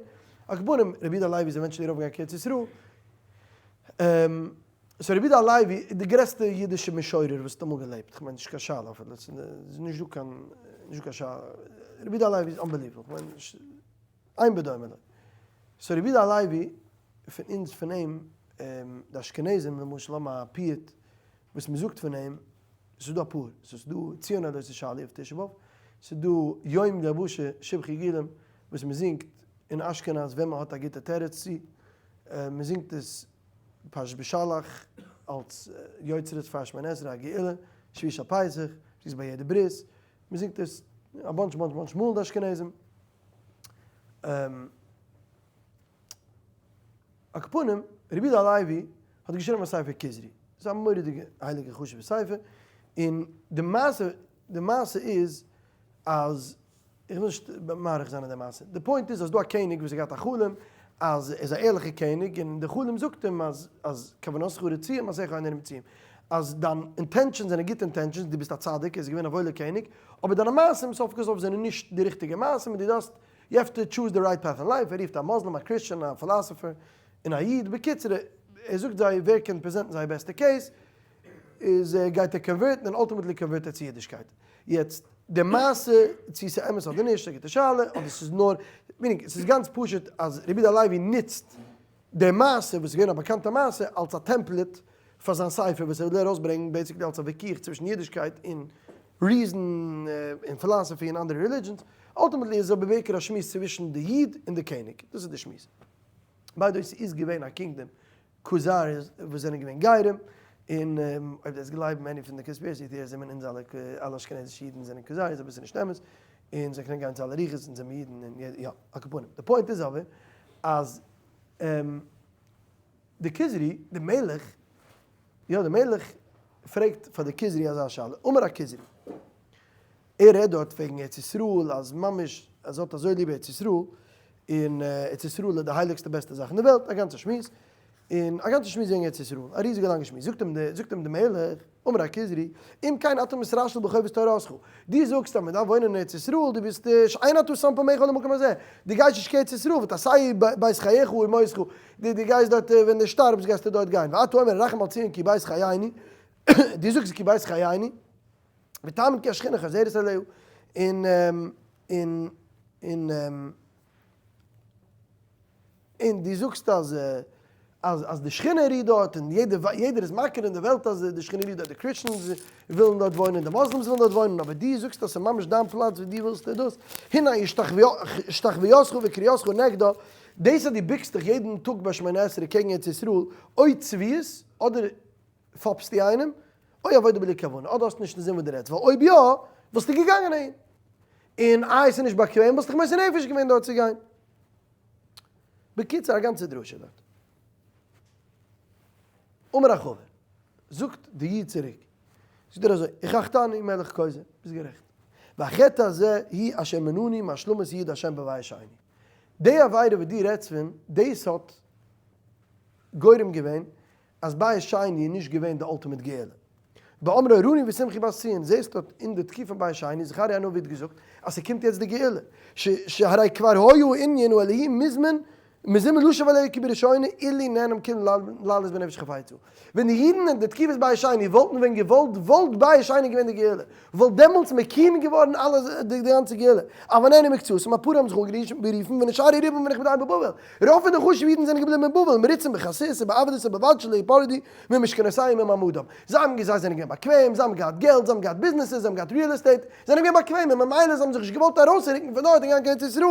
על כל פנים, רבי יהודה הלוי איז eventually ארויפגעגאנגען קיין ארץ ישראל, so רבי יהודה הלוי איז די גרעסטע אידישע משורר וואס האט אמאל געלעבט, כ'מיין נישט קיין שאלה אפילו, ס'איז נישט דא קיין, נישט דא קיין שאלה, רבי יהודה הלוי איז unbelievable, כ'מיין נישט, אין בדומה לו. so רבי יהודה הלוי, פון אונז פון אים, די אשכנזים למשל האבן א פיוט וואס מ'זאגט פון אים, ס'איז דא אפאר, ס'איז דא ציון עלותה שאלי אויף תשעה באב, ס'איז דא יום דרבשה שבחי גילים וואס מ'זינגט אין אשכנז ווען מ'האט א גוטע תירוץ צו, מ'זינגט עס פרשת בשלח אלס יוצרות פאר שמונה עשרה הגאולה, שביעי של פסח, ס'איז ביי יעדע ברית, מ'זינגט עס א bunch bunch bunch מאל די אשכנזים. על כל פנים, רבי יהודה הלוי האט געשריבן א ספר כוזרי, ס'איז א מורא'דיגע הייליגע חשוב'ע ספר, און די מעשה, די מעשה איז אז, איך וויל נישט מאריך זיין אין די מעשה, די point איז אז דא א קעניג וואס האט געהאט א חלום אז ער איז א ערליכע קעניג, און די חלום זאגט אים אז אז כוונתך רצויה מעשיך אינם רצויים, אז דיין intentions זענען גוטע intentions, דו ביסט א צדיק, ער איז געווען א וואוילער קעניג, אבער דיינע מעשים סוף כל סוף זענען נישט די ריכטיגע מעשים און דו דארפסט, you have to choose the right path in life, ער רופט א מוסלים, א Christian, א philosopher, און א איד, בקיצור ער זאגט זיי ווער קען present ן זייער בעסטע case, איז גייט ער convert ן און ultimately convert ער צו אידישקייט. יעצט די מעשה צו ס'איז אמת אדער נישט איז א גוטע שאלה, אדער ס'איז נאר, meaning ס'איז גאנץ פשוט אז רבי יהודה הלוי נוצט די מעשה וואס איז געווען א באקאנטע מעשה אלס א template פאר זיין ספר וואס ער וויל ארויסברענגן basically אלס א וויכוח צווישן אידישקייט און reason און philosophy און אנדערע religions, ultimately איז עס אבער בעיקר א שמועס צווישן די איד און די קעניג, דאס איז די שמועס. by the way ס'איז געווען א kingdom כוזר וואס זענען געווען גרים, און אויב דאס גלייבן many פון די conspiracy theories זעמען אונז אלע אלע אשכנזישע אידן זענען כוזרים אבער ס'איז נישט אמת, און זיי קענען גיין צו אלע רוחות אונז זעמער אידן און יא, על כל פנים די point איז אבער אז די כוזרי די מלך יא די מלך פרעגט פאר די כוזרי אזא שאלה אמר הכוזרי ער רעדט דארט וועגן ארץ ישראל אז ממש אז ער האט אזוי ליב ארץ ישראל, און ארץ ישראל איז די הייליגסטע בעסטע זאך אין די וועלט, א גאנצע שמועס, און א גאנצע שמועס וועגן ארץ ישראל, א ריזיגע לאנגע שמועס, זאגט אים די, זאגט אים די מלך, אמר הכוזרי, אם כן אתה מתרשל בחובת תורתך, דו זאגסט אז מען דארף וואוינען אין ארץ ישראל, דו ביסט שאין אתה שם פעמיך למקום הזה, דו גייסט נישט קיין ארץ ישראל, ותעשהו בית חייך ומותך, דו גייסט דארט ווען דו שטארבסט גייסטו דארט גיין, ואתה אומר רחם על ציון כי בית חיינו, דו זאגסט כי בית חיינו. ותאמין כי השכינה חוזרת אליה, און און און און דו זאגסט אז אז אז די שכינה רוהט דארט און יעדער יעדער איז מכיר אין די וועלט אז די שכינה רוהט דארט, די Christians ווילן דארט וואוינען, די Muslims ווילן דארט וואוינען, אבער דו זאגסט אז ס'איז ממש דיין פלאץ ווי דו ווילסט דאס, הנה השתחוויותך וקריאתך נגדה, דאס אז דו בוקסט דיך יעדן טאג ביי שמונה עשרה קעגן ארץ ישראל, אוי צביעות, אדער פאפסטו איינעם? אוי עבודה בלי כוונה, אדער האסטו נישט אינזין וואס דו רעדסט, ווייל אויב יא, וואלסטו געגאנגען אהין. און איי ס'איז נישט באקוועם, וואלסטו דיך מוסר נפש געווען דארט צו גיין. בקיצור א גאנצע דרשה דארט. אמר החבר, זאגט די איד צוריק, זאגט ער אזוי, הוכחתני מלך כוזר, ביסט גערעכט. והחטא הזה הוא אשר מנעני מהשלמת יעוד השם בבית שני. די עבירה וואס דו רעדסט פון, דאס האט גורם געווען אז בית שני איז נישט געווען די ultimate גאולה. באמרו רני ושמחי בת ציון, זעסט דארט אין די תקופה פון בית שני, זכריה הנביא האט געזאגט אז ס'קומט יעצט די גאולה, ש שהרי כבר היה ענין האלהים מזמן מזומן לשוב אליה כבראשונה אילו נענם כולם לעלות בנפש חפצה. ווען די אידן אין די תקופת בית שני וואלטן ווען געוואלט וואלט בית שני געווען די גאולה, וואלט דעמאלטס מקים געווארן אלע די גאנצע גאולה, אבל נענו מקצתם, אפאר האבן זיך אנגערופן ונשארו רובם ונכבדיהם בבבל, רוב פון די חשוב'ע אידן זענען געבליבן אין בבל, מרוצים בחסות ובעבדות ובלבד שלא יפרדו ממשכנותיהם ומעמדם. זיי האבן געזאגט זיי זענען געווען באקוועם, זיי האבן געהאט געלט, זיי האבן געהאט ביזנעסעס, זיי האבן געהאט real estate, זיי זענען געווען באקוועם און ממילא זיי האבן זיך נישט געוואלט ארויסרוקן פון דארט און גיין קיין ארץ ישראל.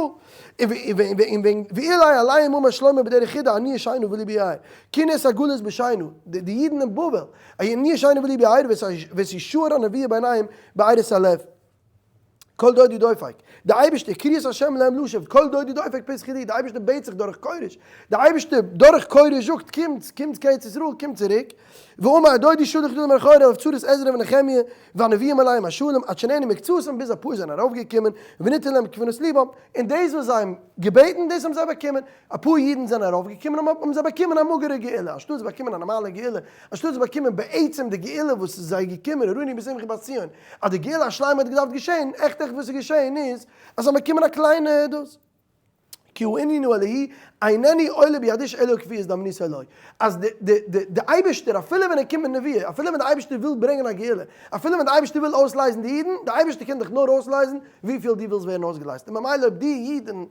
און ואולי עליהם אמר שלמה בדרך חידה אני ישנה ולבי ער, כינס הגלות בשינה, די אידן אין בבל, אני ישנה ולבי ער ואת ישוער הנביאה בעיניים בערות הלב. קול דודי דופק, די אייבערשטער, קריאת השם להם לשוב, קול דודי דופק פתחי לי, די אייבערשטער בעט זיך דורך כורש, די אייבערשטער דורך כורש זאגט, קומט, קומט קיין ארץ ישראל, קומט צוריק, ואמר דודי שלח ידו מאחורי אויף צרות עזרא ונחמיה והנביאים עליהם השלום, עד שנענו מקצתם, ביז אפאר זענען ארויפגעקומען, וניתן להם כוונת לבם, און דאס וואס זיי האבן געבעטן, דאס האבן זיי באקומען, אפאר אידן זענען ארויפגעקומען, האבן זיי באקומען א מאגערע גאולה, אנשטאט זיי באקומען א נארמאלע גאולה, אנשטאט זיי באקומען בעצם די גאולה וואס איז זיי געקומען, רני בשמחי בת ציון, אז די גאולה השלימה האט געדארפט געשען, עכט עכט וואס איז געשען איז, אז זיי האבן באקומען א קליינע דאס. כי הוא ענינו אלהי, איננו עולה בידיש אלא כפי הזדמנות אלוהי. אז די די די די אייבערשטער אפילו ווען ער קומט מיט נביאה, אפילו ווען די אייבערשטער וויל ברענגען א גאולה, אפילו ווען די אייבערשטער וויל אויסלייזן די אידן, די אייבערשטער קען דיך נאר אויסלייזן וויפיל דו ווילסט ווערן אויסגעלייזט. און ממילא אויב דו איד אין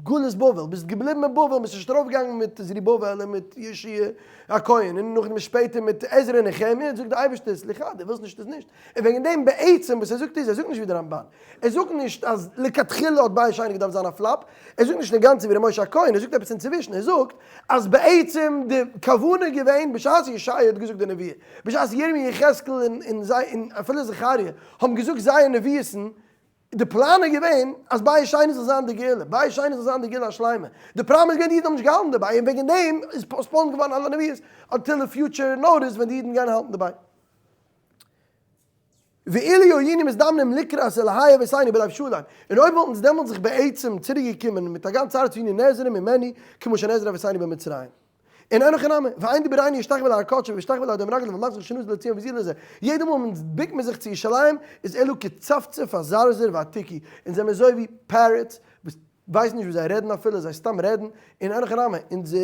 גלות בבל, ביסט געבליבן אין בבל, ביסט נישט ארויפגעגאנגען מיט זרובבל און מיט יהושע הכהן, און נאכדעם שפעטער מיט עזרא און נחמיה, זאגט די אייבערשטער, סליחה, דו ווילסט נישט איז נישט. און וועגן דעם בעצם וואס ער זאגט איז, ער זאגט נישט ווי די רמבן, ער זאגט נישט אז לכתחילה האט בית שני געדארפט זיין א flop, ער זאגט נישט אינגאנצן ווי ר' משה הכהן, ער זאגט עפעס אינצווישן, ער זאגט אז בעצם די כוונה איז געווען בשעת ישעיה האט געזאגט די נביאה, בשעת ירמי' יחזקאל און זיי און אפילו זכריה האבן געזאגט זייער נביאות'ן, די פלאן איז געווען אז בית שני זאל זיין די גאולה, בית שני זאל זיין די גאולה השלימה, די פראבלעם איז געווען די אידן האבן נישט געהאלטן דערביי און וועגן דעם איז postponed געווארן אלע נביאות until the future notice ווען די אידן גייען האלטן דערביי. ואילו היינו מזדמנים לקראת אלהי אבותינו בלב שלם, און אויב וואלטן אונז דעמאלטס זיך בעצם צוריק געקומען מיט א גאנץ הארץ היינו נעזרים ממנו כמו שנעזרו אבותינו במצרים. און אין הכי נמי, ואין דיבורנו ישתחוה להר קדשו וישתחוה לאדום רגליו ומחזיר שנתו לציון וזילה לזה, יעדע מאל אונז בוקט מען זיך צו ירושלים איז אלו כצפצוף הזרזיר והתוכי, אונז זעמיר אזוי ווי parrots וואס ווייסן נישט וואס זיי רעדן אפילו, זיי סתם רעדן, און אין הכי נמי, אונז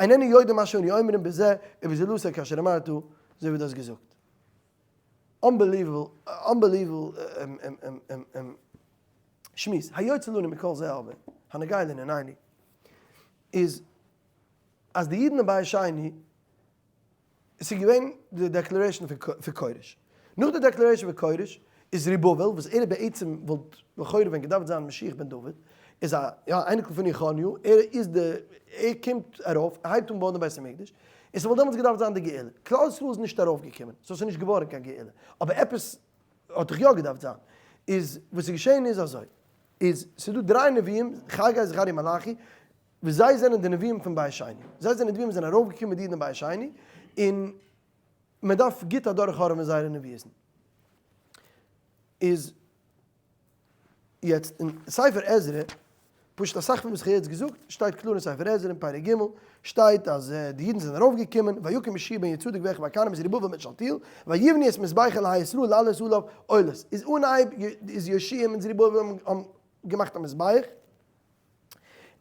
איננו יודעים מה שאנו אומרים בזה ובזולתו כאשר אמרת, אזוי ווי דו האסט געזאגט. Unbelievable, unbelievable שמועס. היוצא לנו מכל זה אבער, הנוגע לענינינו, איז אז די אידן אין בית שני, עס איז געווען די declaration פון כורש. נאך די declaration פון כורש איז זרובבל, וואס ער איז בעצם וואלט לכאורה ווען געדארפט זיין משיח בן דוד, איז א יא אייניקל פון יכניהו, ער איז די, ער קומט ארויף, ער הייבט אן בויען די בית המקדש, און ס'וואלט דעמאלטס געדארפט זיין די גאולה. כלל ישראל איז נישט ארויפגעקומען, so ס'איז נישט געווארן קיין גאולה. אבער עפעס האט דאך יא געדארפט זיין. איז וואס איז געשען איז אזוי, איז ס'איז דא דריי נביאים, חגי זכריה מלאכי, וואס זיי זענען די נביאים פון בית שני. זיי זענען די נביאים וואס זענען ארויפגעקומען מיט די אידן אין בית שני, און מען דארף גוט אדורכהארעווען זייערע נביאות'ן. איז יעצט אין ספר עזרא, פשוט אסאך פון וואס איך האב יעצט געזאגט שטייט קלאר אין ספר עזרא אין פרק ג', שטייט אז די אידן זענען ארויפגעקומען, ויקום יהושע בן יהוצדק ואחיו הכהנים וזרובבל בן שלתיאל, ויבנו את מזבח אלהי ישראל להעלות עליו עולות. איז אנהייב איז יהושע מיט זרובבל האבן געמאכט א מזבח,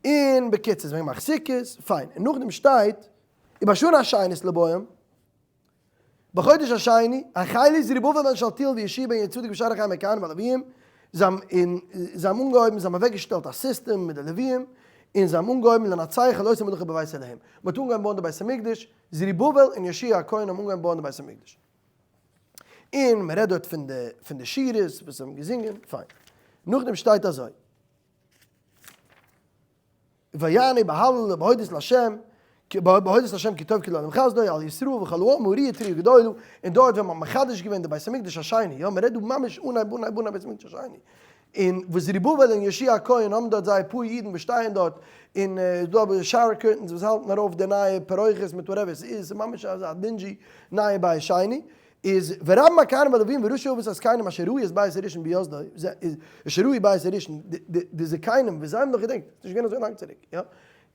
און בקיצור זיי האבן געמאכט סוכות, פיין, און נאכדעם שטייט ובשנה השנית לבואם, בחודש השני, החלו זרובבל בן שלתיאל ויהושע בן יהוצדק ושאר אחיהם הכהנים והלוויים, זיי האבן און זיי האבן אנגעהויבן, זיי האבן אוועקגעשטעלט א סיסטעם מיט די לוויים, און זיי האבן אנגעהויבן לנצח על עושי מלאכה בבית אלהים, מען האט אנגעהויבן בויען די בית המקדש, זרובבל און יהושע הכהן האבן אנגעהויבן בויען די בית המקדש. און מען רעדט דארט פון די פון די שירות וואס זיי האבן געזינגען, פיין. נאכדעם שטייט אזוי. ויענו בהלל ובהודות לה', בהודות לה' כי טוב כי לעולם חסדו, על ישראל וכל העם הריעה תרועה גדולה, און דארט ווען מ'האט מחדש געווען די בית המקדש השני, יא מ'רעדט דא ממש אנהייב אנהייב אנהייב בית המקדש השני, און וואס זרובבל און יהושע הכהן האבן דארט זייער פאר אידן וואס שטייען דארט, און איז דא אבער shower curtains וואס האלטן ארויף די נייע פרוכת מיט whatever עס איז, ס'איז ממש אזא dingy נייע בית שני, איז ורבים הכהנים והלוויים וראשי האבות הזקנים אשר ראו את בית הראשון בהיווסדו, אשר ראו בית הראשון, די זקנים וואס זיי האבן נאך געדענקט, ס'איז נישט געווען אזוי לאנג צוריק, יא,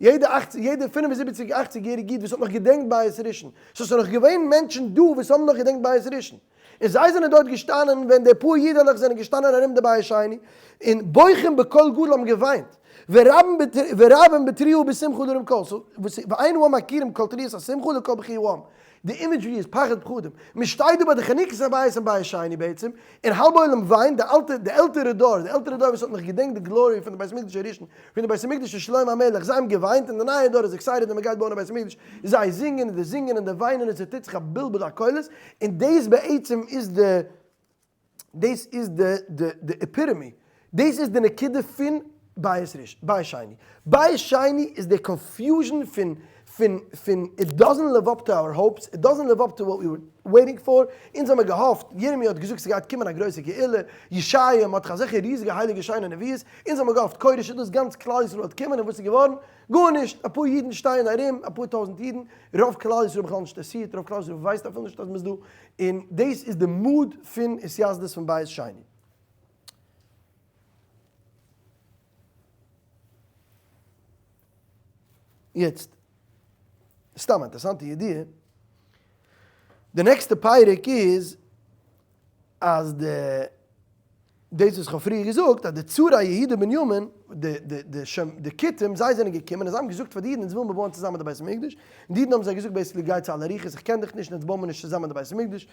יעדע אכציג, יעדע פינף און זיבעציג אכציג יעריג איד וואס האט נאך געדענקט בית ראשון, so ס'איז נאך געווען מענטשן דא וואס האבן נאך געדענקט בית ראשון, און זיי זענען דארט געשטאנען ווען די פאר אידעלעך זענען געשטאנען ארום די בית שני, און בוכים בקול גדול האבן געוויינט, ורבים בתרועה ובשמחה להרים קול, so וואס ואין העם מכירים קול תרועת השמחה לקול בכי העם, די imagery איז פחד פחדים, מען שטייט דא ביי די חנוכת הבית אין בית שני בעצם, און האלב עולם וויינט, די אלטע, די עלטערע דור, די עלטערע דור וואס האט נאך געדענקט די glory פון די בית המקדש הראשון, פון די בית המקדש פון שלמה המלך, זיי האבן געוויינט, און די נייע דור איז excited אז מען גייט בויען א בית המקדש, זיי זינגען און די זינגען און די וויינען און ס'טוט זיך א בלבול הקולות, און דאס בעצם איז די. דאס איז די די די epitome, דאס איז די נקודה פון בית ראשון, בית שני. בית שני איז די confusion פון פון פון it doesn't live up to our hopes, it doesn't live up to what we were waiting for, אונז האמיר געהאפט, ירמי' האט געזאגט ס'גייט קומען א גרויסע גאולה, ישעיה מ'האט דאך אזעלכע ריזיגע הייליגע שיינע נביאות, אונז האמיר געהאפט כורש איז דאס גאנץ כלל ישראל וועט קומען און וואס איז געווארן? גארנישט! אפאר אידן שטייען ארום, אפאר טויזנט אידן, רוב כלל ישראל בכלל נישט אינטערעסירט, רוב כלל ישראל ווייסט אפילו נישט אז מ'איז דא, און דאס איז די mood פון התייסדות פון בית שני. יעצט, סתם א אינטערעסאנטע ידיעה, די נעקסטע פרק איז אז די, דאס וואס איך האב פריער געזאגט אז די צרי יהודה בנימין, די די די שם די כותים, זיי זענען געקומען און זיי האבן געזאגט פאר די אידן אונז ווילן מיר בויען צוזאמען די בית המקדש, און די אידן האבן זיי געזאגט basically גיי צו אלע רוחות איך קען דיך נישט און אונז בויען מיר נישט צוזאמען די בית המקדש.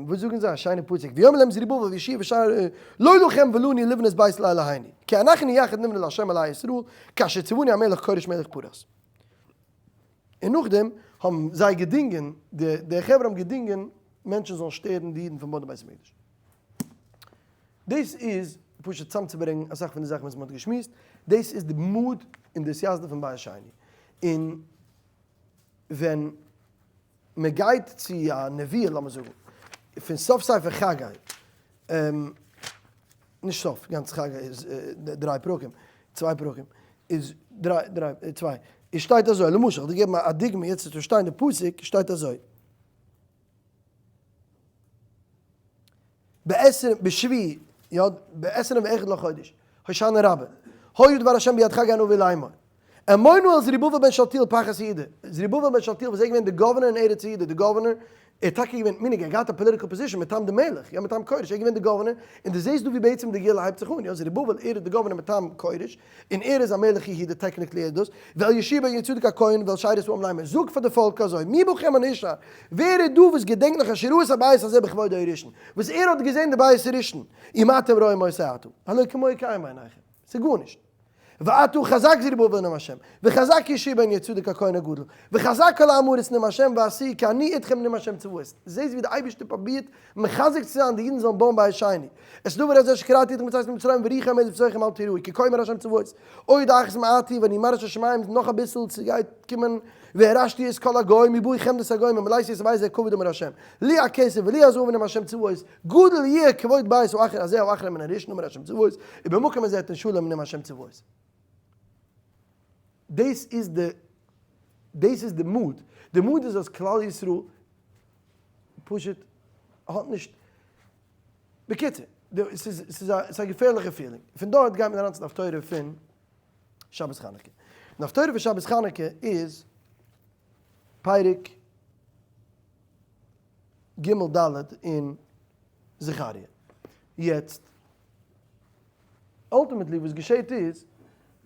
וואס זאגן זיי? א שיינע פסוק, ויאמר להם זרובבל ויהושע ושאר לא לכם ולנו לבנות בית לאלהינו, כי אנחנו יחד נבנה לה' אלהי ישראל, כאשר צונו המלך כורש מלך פרס. און נאכדעם האבן זיי געדינגען, די די חברה האבן געדינגען מענטשן זאלן שטערן די אידן פון בויען די בית המקדש. דאס איז, פשוט צאמצוברענגן אסאך פון די זאכן וואס מען האט געשמועסט, דאס איז די mood און די התייסדות פון בית שני. און ווען מען גייט צו א נביא, לאמיר זאגן, פון סוף ספר חגי, נישט סוף, גאנץ חגי איז דריי פרקים, צוויי פרקים, איז דריי, דריי, צוויי, עס שטייט אזוי, למשל, איך וועל דיר געבן א דוגמא יעצט צו פארשטיין די פסוק, שטייט אזוי. בעשרים בשביעי, יא, בעשרים ואחד לחודש, הושענא רבה, היה דבר השם ביד חגי הנביא לאמור, אמור נא אל זרובבל בן שלתיאל פחת יהודה, זרובבל בן שלתיאל וואס איז געווען די governor אין ארץ יהודה, די governor, ער איז טאקע געווען, meaning ער האט געהאט א political position מטעם די מלך, יא מטעם כורש, ער איז געווען די governor, און דו זעסט דא ווי בעצם די גאולה הייבט זיך אן, יא זרובבל ער איז די governor מטעם כורש, און ער איז א מלך יהודה, technically ער איז דאס, ואל יהושע בן יהוצדק הכהן ואל שארית העם לאמר, זאג פאר די פאלק אזוי, מי בכם הנשאר, ווער איז דא וואס געדענקט נאך אשר ראה את הבית הזה בכבודו הראשון, וואס ער האט געזען די בית הראשון, ומה אתם רואים אותו עתה, הלא כמו קיים בעיניכם, ס'איז גארנישט. ועתה חזק זרובבל נאם השם, וחזק יהושע בן יהוצדק הכהן הגדול, וחזק כל עם הארץ נאם השם ועשו כי אני אתכם נאם השם צבאות. זעסט ווי די אייבערשטער פרובירט מחזק צו זיין די אידן זאלן בויען בית שני. את הדבר הזה אשר קראתי אתכם בצאתכם ממצרים ורוחי עומדת בתוככם אל תיראו כי כה אמר השם צבאות עוד אחרית מעט היא ואני מרעיש השמים נאך אביסל ס'גייט קומען והרעשתי את כל הגוים ובאו חמדת הגוים ומלאתי את הבית הזה כבוד אמר השם לי הכסף ולי הזהב נאם השם צבאות גדול יהיה כבוד בית האחר הזה האחרון מן הראשון אמר השם צבאות ובמקום הזה אתן שלום נאם השם צבאות. דאס איז די דאס איז די mood, די mood איז אז כלל ישראל פשוט האט נישט, בקיצור, ס'איז ס'איז א געפערליכע feeling, פון דארט גייט מען אריין צו די הפטורה פון שבת חנוכה, די הפטורה פון שבת חנוכה איז פרק ג' ד' אין זכריה, יעצט ultimately וואס געשעט איז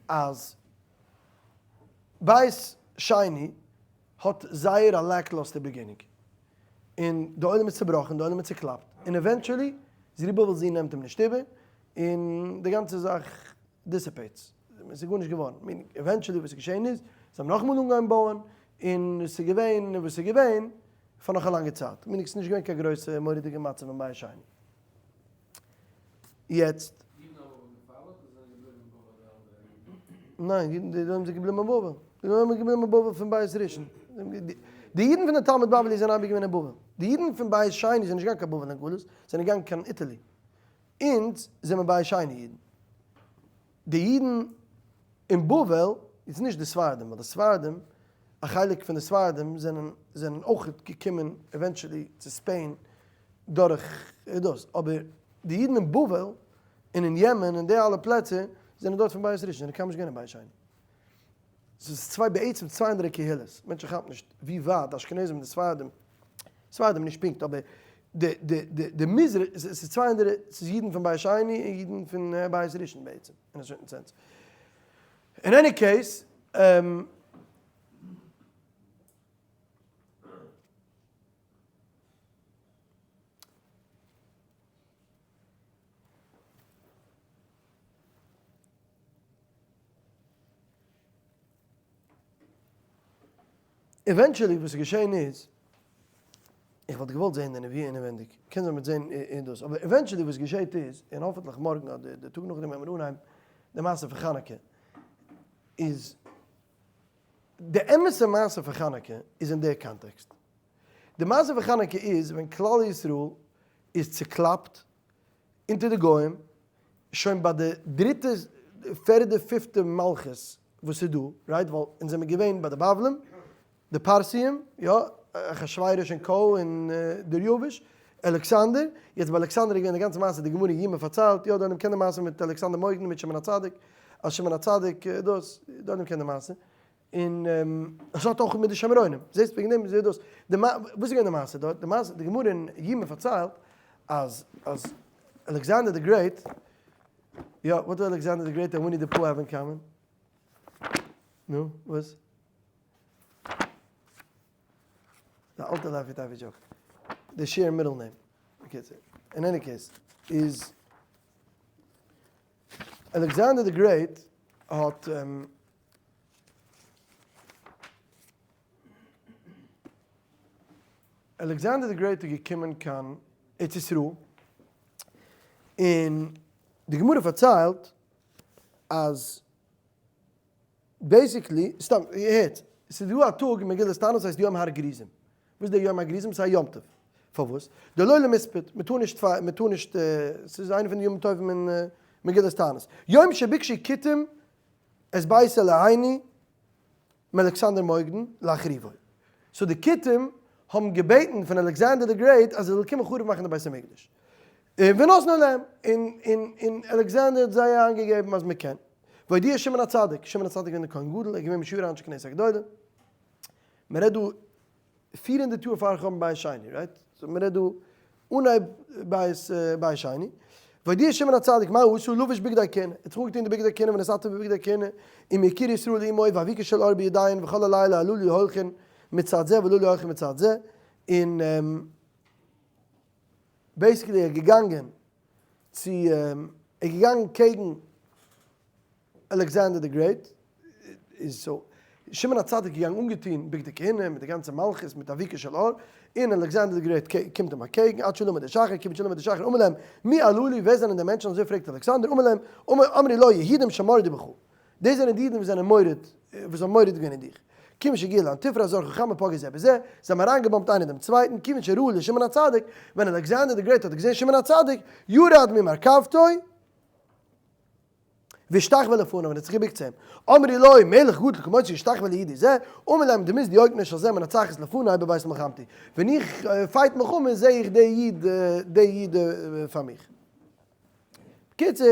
אז בית שני האט זייער א lackluster beginning, און די עולם איז צובראכן, די עולם איז צוקלאפט, און eventually זרובבל'ס זון נעמט אים נישט איבער, און די גאנצע זאך dissipates, עס איז גארנישט געווארן, meaning eventually וואס איז געשען איז, זיי האבן נאכאמאל אנגעהויבן בויען, און עס איז געווען וואס איז געווען, פאר נאך א לאנגע צייט, meaning עס איז נישט געווען קיין גרויסע מורא'דיגע מצב אין בית שני. יעצט. אידן האבן אבער געפאלאוט אדער זענען געבליבן אין בבל די אלע ניין, אידן די זענען געבליבן אין בבל. די זענען געבליבן אין בבל פון בית ראשון. די אידן פון די תלמוד בבלי זענען אייביג געווען אין בבל. די אידן פון בית שני זענען נישט געגאנגען קיין בבל אין גלות, זענען געגאנגען קיין Italy. אונז זענען בית שני אידן. די אידן אין בבל איז נישט די ספרדים, ווייל די ספרדים, א חלק פון די ספרדים זענען זענען אויך געקומען eventually צו Spain דורך דאס, אבער די אידן אין בבל און אין יעמען און די אלע פלעצער זענען דארט פון בית ראשון, זענען קיינמאל נישט געווען אין בית שני. ס'איז צוויי בעצם צוויי אנדערע קהילות, מענטשן כאפן נישט ווי ווייט די אשכנזים און די ספרדים, ספרדים נישט פונקט אבער די די די די מזרח, ס'איז צוויי אנדערע, ס'איז אידן פון בית שני און אידן פון בית ראשון בעצם, אין א certain sense. אין any case. Eventually וואס איז געשען איז, איך וואלט געוואלט זען די נבואה אינעווענדיג, קען זיין מ'וועט זען אין דאס, אבער eventually וואס געשעט איז, און האפענטליך מארגן אדער די טאג נאכדעם ווען מיר אנהייבן די מעשה פון חנוכה, איז די אמת'ע מעשה פון חנוכה איז אין די context. די מעשה פון חנוכה איז ווען כלל ישראל איז צוקלאפט אונטער די גוים, שוין ביי די דריטע פערדע פיפטע מלכות וואס איז דא, right, ווייל אונז זעמיר געווען ביי די בבלים, די פרסיים, יא, אחשורוש און co און דריווש, אלכסנדר, יעצט ביי אלכסנדר איז געווען די גאנצע מעשה, די גמרא אין יומא פארציילט, יא, די עולם קען די מעשה מיט אלכסנדר מוקדון מיט שמעון הצדיק, אז שמעון הצדיק דאס, די עולם קען די מעשה, און עס האט אויך מיט די שומרונים, זעסט וועגן דעם איז דאס, די מע, וואס איז געווען די מעשה דארט, די מעשה, די גמרא אין יומא פארציילט אז אז Alexander the Great, יא, what do Alexander the Great and Winnie the Pooh have in common? נו, וואס? די אלטע laffy taffy joke. They share middle name. בקיצור, אין any case, איז Alexander the Great האט Alexander the Great איז געקומען קיין ארץ ישראל, און די גמרא פארציילט אז basically, סתם, איר הערט, ס'איז דא א טאג אין מגילת תענית וואס הייסט יום הר גריזים. וואס איז דער יום הר גריזים? ס'איז א יום טוב. פארוואס? דלא למספד, מ'טאר נישט, מ'טאר נישט, ס'איז איינע פון די ימים טובים אין מגילת תענית. יום שביקשו כותים את בית אלהינו מאלכסנדר מוקדון להחריבו. So די כותים האבן געבעטן פון Alexander the Great אז ער זאל קומען חרוב מאכן די בית המקדש. ונתנו להם, און און און אלכסנדר האט זיי איינגעגעבן אז מען קען. והודיע שמעון הצדיק, שמעון הצדיק איז געווען דער כהן גדול, ער איז געווען משיעורי אנשי כנסת הגדולה, מען רעדט דא 400 יאר פאר חורבן בית שני, right? So מען רעדט דא אנהייב בית בית שני. והודיע שמעון הצדיק מה עשה לבש בגדי כהונה, ער האט זיך אנגעטון די בגדי כהונה ונתעטף בבגדי כהונה, עם יקירי ישראל עמו ואבוקה של אור בידיהן וכל הלילה הללו הולכין מצד זה והללו הולכין מצד זה, און basically ער איז געגאנגען צו ער איז געגאנגען קעגן Alexander the Great, איז so שמעון הצדיק איז געגאנגען אנגעטון בגדי כהונה מיט די גאנצע מלכות מיט אבוקה של אור, און Alexander the Great קומט אים אקעגן, עד שלמד השחר, כיוון שלמד השחר אמר להם מי הללו, ווער זענען די מענטשן, אזוי פרעגט אלכסנדר, אמר להם, אמרו לו יהודים שמרדו בך, דאס זענען די אידן וואס זענען מורד, וואס האבן מורד געווען אין דיך. כיוון שהגיע לאנטיפרס זרחה חמה פגעו זה בזה, זיי האבן אריינגעבאמבט איינער דעם צווייטן, כיוון שראה לשמעון הצדיק, ווען Alexander the Great האט געזען שמעון הצדיק, ירד ממרכבתו, והשתחווה לפניו, און האט זיך געבוקט צו אים. אמרו לו, מלך גדול כמותך ישתחווה ליהודי זה, אמר להם, דמות דיוקנו של זה מנצחת לפני בבית מלחמתי. ווען איך fight מלחמה זע איך די איד, די איד פאר מיך. בקיצור,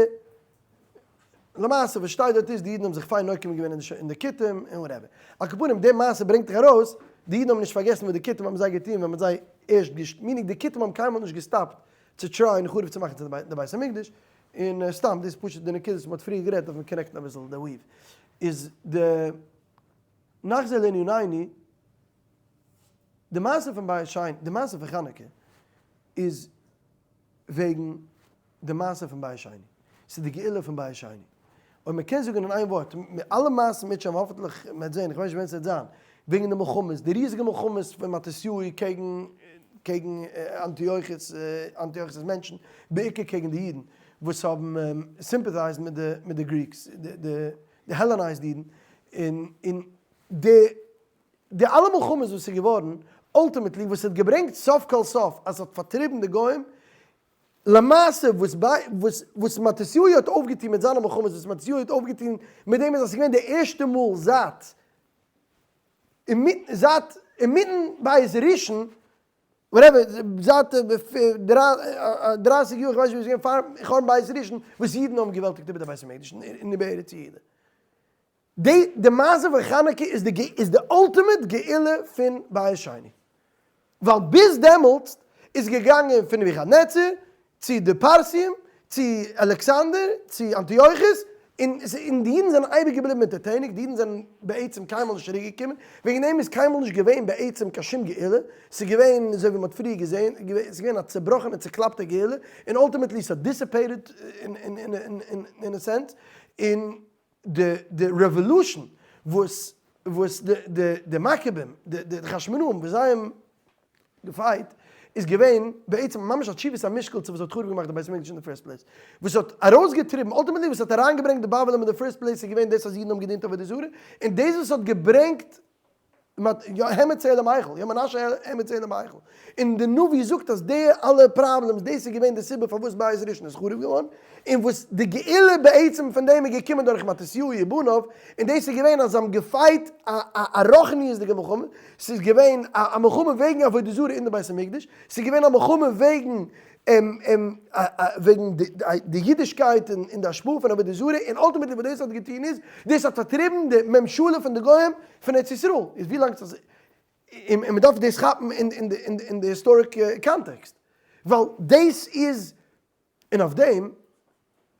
למעשה וואס שטייט דארט איז די אידן האבן זיך פיין נוקם געווען אין די כותים און whatever. על כל פנים די מעשה ברענגט דאך ארויס, די אידן האבן נישט פארגעסן וואס די כותים האבן זיי געטון ווען מ'האט זיי ערשט געשט, meaning די כותים האבן קיינמאל נישט געסטאפט צו try ען חרוב צו מאכן צו די בית המקדש, און סתם דאס איז פשוט די נקודה וואס מ'האט פריער גערעדט דארף מען connect ן אביסל די weave איז די נחזור לענינינו, די מעשה פון בית שני, די מעשה פון חנוכה איז וועגן די מעשה פון בית שני, ס'איז די גאולה פון בית שני. אויב מען קען זאגן אין איין ווארט, מיט אלע מעשים מיט שם האפענטליך מען וועט זען, איך ווייס נישט ווען ס'וועט זיין, וועגן די מלחמות, די ריזיגע מלחמות פון מתתיהו קעגן קעגן אנטיוכוס, אנטיוכוס'ס מענטשן, בעיקר קעגן די אידן וואס האבן sympathized מיט די מיט די Greeks, די די Hellenized אידן, און און די די אלע מלחמות וואס איז געווארן, ultimately וואס האט געברענגט סוף כל סוף אז ס'האט פארטריבן די גוים, למעשה וואס ביי וואס וואס מתתיהו האט אויפגעטון מיט זיינע מלחמות וואס מתתיהו האט אויפגעטון מיט דעם איז אז ס'איז געווען די ערשטע מאל זייט אינמיטן זייט אינמיטן בית ראשון whatever זייט 30 יאר כ'ווייס נישט ווי ס'איז געווען פאר חורבן בית ראשון וואס אידן האבן געוועלטיגט איבער די בית המקדש און איבער ארץ יהודה. די די מעשה פון חנוכה איז די איז די ultimate גאולה פון בית שני. ווייל ביז דעמאלטס איז געגאנגען פון נבוכדנצר צו די פרסים צו אלכסנדר צו אנטיוכוס, און און די אידן זענען אייביג געבליבן אונטערטעניג, די אידן זענען בעצם קיינמאל נישט צוריק געקומען, וועגן דעם איז קיינמאל נישט געווען בעצם קיין שום גאולה, ס'איז געווען אזוי ווי מ'האט פריער געזען, ס'איז געווען א צעבראכענע צעקלאפטע גאולה, און ultimately ס'האט dissipated אין א sense, און די די revolution וואס וואס די די די מקבים די די חשמונאים וואס זיי האבן געפייט איז געווען בעצם ממש א תשובת המשקל צו וואס האט חרוב געמאכט די בית המקדש אין די first place וואס האט ארויסגעטריבן ultimately וואס האט אריינגעברענגט די בבלים אין די first place איז געווען דאס אז אידן האבן געדינט עבודה זרה און דאס וואס האט געברענגט יא העמד צלם היכל, יא מנשה העמד צלם היכל, און די נביא זאגט אז די אלע problems דאס איז געווען די סיבה פארוואס בית ראשון איז חרוב געווארן, און וואס די גאולה בעצם פון דעם איז געקומען דורך מתתיהו ובניו, און דאס איז געווען אז זיי האבן געפייט א א רוחניות'דיגע מלחמה, ס'איז געווען א מלחמה וועגן עבודה זרה אין די בית המקדש, ס'איז געווען א מלחמה וועגן וועגן די אידישקייט און די השפעה פון עבודה זרה, און ultimately וואס דאס האט געטון איז, דאס האט פארטריבן די ממשלה פון די גוים פון ארץ ישראל, איז ווי לאנג ס'איז, און מען דארף דאס כאפן אין די historic context, ווייל דאס איז, און אויף דעם,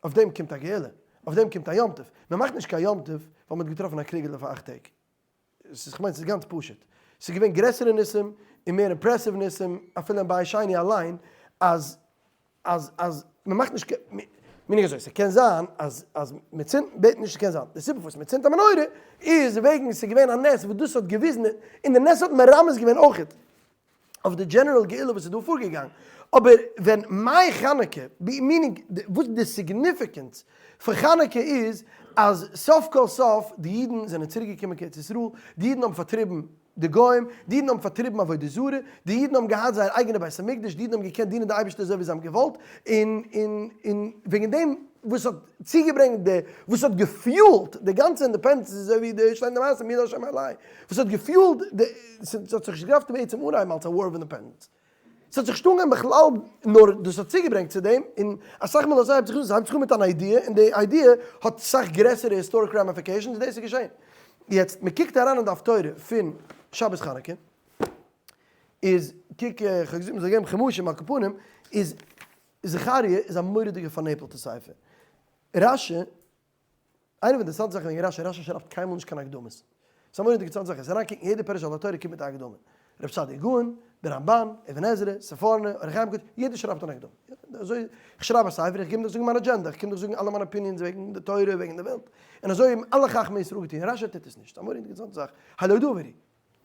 אויף דעם קומט א גאולה, אויף דעם קומט א יום טוב, מען מאכט נישט קיין יום טוב ווייל מען האט געטראפן א קריגעלע פאר אכט טעג. ס'איז כ'מיין ס'איז גאנץ פשוט. ס'איז געווען גרעסערע ניסים און מער impressive ניסים אפילו אין בית שני אליין אז אז אז מ'מאכט נישט קיין meaning אזוי ס'קען זיין אז אז מ'צינדט בעט נישט ס'קען זיין די סיבה פארוואס מ'צינדט א מנורה איז וועגן ס'איז געווען א נס וואס דאס האט געוויזן און די נס האט מרמז געווען אויכעט אויף די general גאולה וואס איז דא פארגעגאנגען, אבער ווען מאי חנוכה, meaning וואס די significance פון חנוכה איז, אז סוף כל סוף די אידן זענען צוריק געקומען קיין ארץ ישראל, די אידן האבן פארטריבן די גוים, די אידן האבן פארטריבן עבודה זרה, די אידן האבן געהאט זייער אייגענע בית המקדש, די אידן האבן געקענט דינען די אייבערשטער אזוי ווי זיי האבן געוואלט, און און און וועגן דעם וואס האט צוגעברענגט די, וואס האט געפיולט די גאנצע independence איז אזוי ווי די שטיין אין די מעשה מי לה' אלי, וואס האט געפיולט די, ס'האט זיך נישט געדארפט בעצם אנהייבן אלס א war of independence. ס'האט זיך נישט אנגעהויבן בכלל, נאר דאס האט צוגעברענגט צו דעם, און אסאך מאל אזוי הייבט זיך אן, ס'הייבט זיך אן מיט אן idea, און די idea האט סאך גרעסערע historic ramifications, און דאס איז געשען. יעצט, מ'קוקט אריין אין די הפטורה פון שבת חנוכה, איז, קוק, כ'האב געזאגט מ'זאל געבן חומשים על כל פנים, איז זכריה איז א מורא'דיגע פארנעפלטע ספר. רשי איינע פון די אינטערעסאנטע זאכן וועגן רשי, רשי שרייבט קיינמאל נישט קיין הקדמות. ס'איז א מורא'דיגע אינטערעסאנטע זאך, עס אריינקוקן יעדע פירוש על התורה קומט מיט א הקדמה. רב סעדיה גאון, דער רמבן, אבן עזרא, ספורנו, אור החיים הקדוש, יעדער שרייבט אן הקדמה. אזוי, איך שרייב א ספר, איך קום דאך זאגן מיין agenda, איך קום דאך זאגן אלע מיינע opinions וועגן די תורה, וועגן די וועלט. און אזוי האבן אלע חכמי ישראל געטון, רשי טוט עס נישט. ס'איז א מורא'דיגע אינטערעסאנטע זאך. הלא דבר הוא.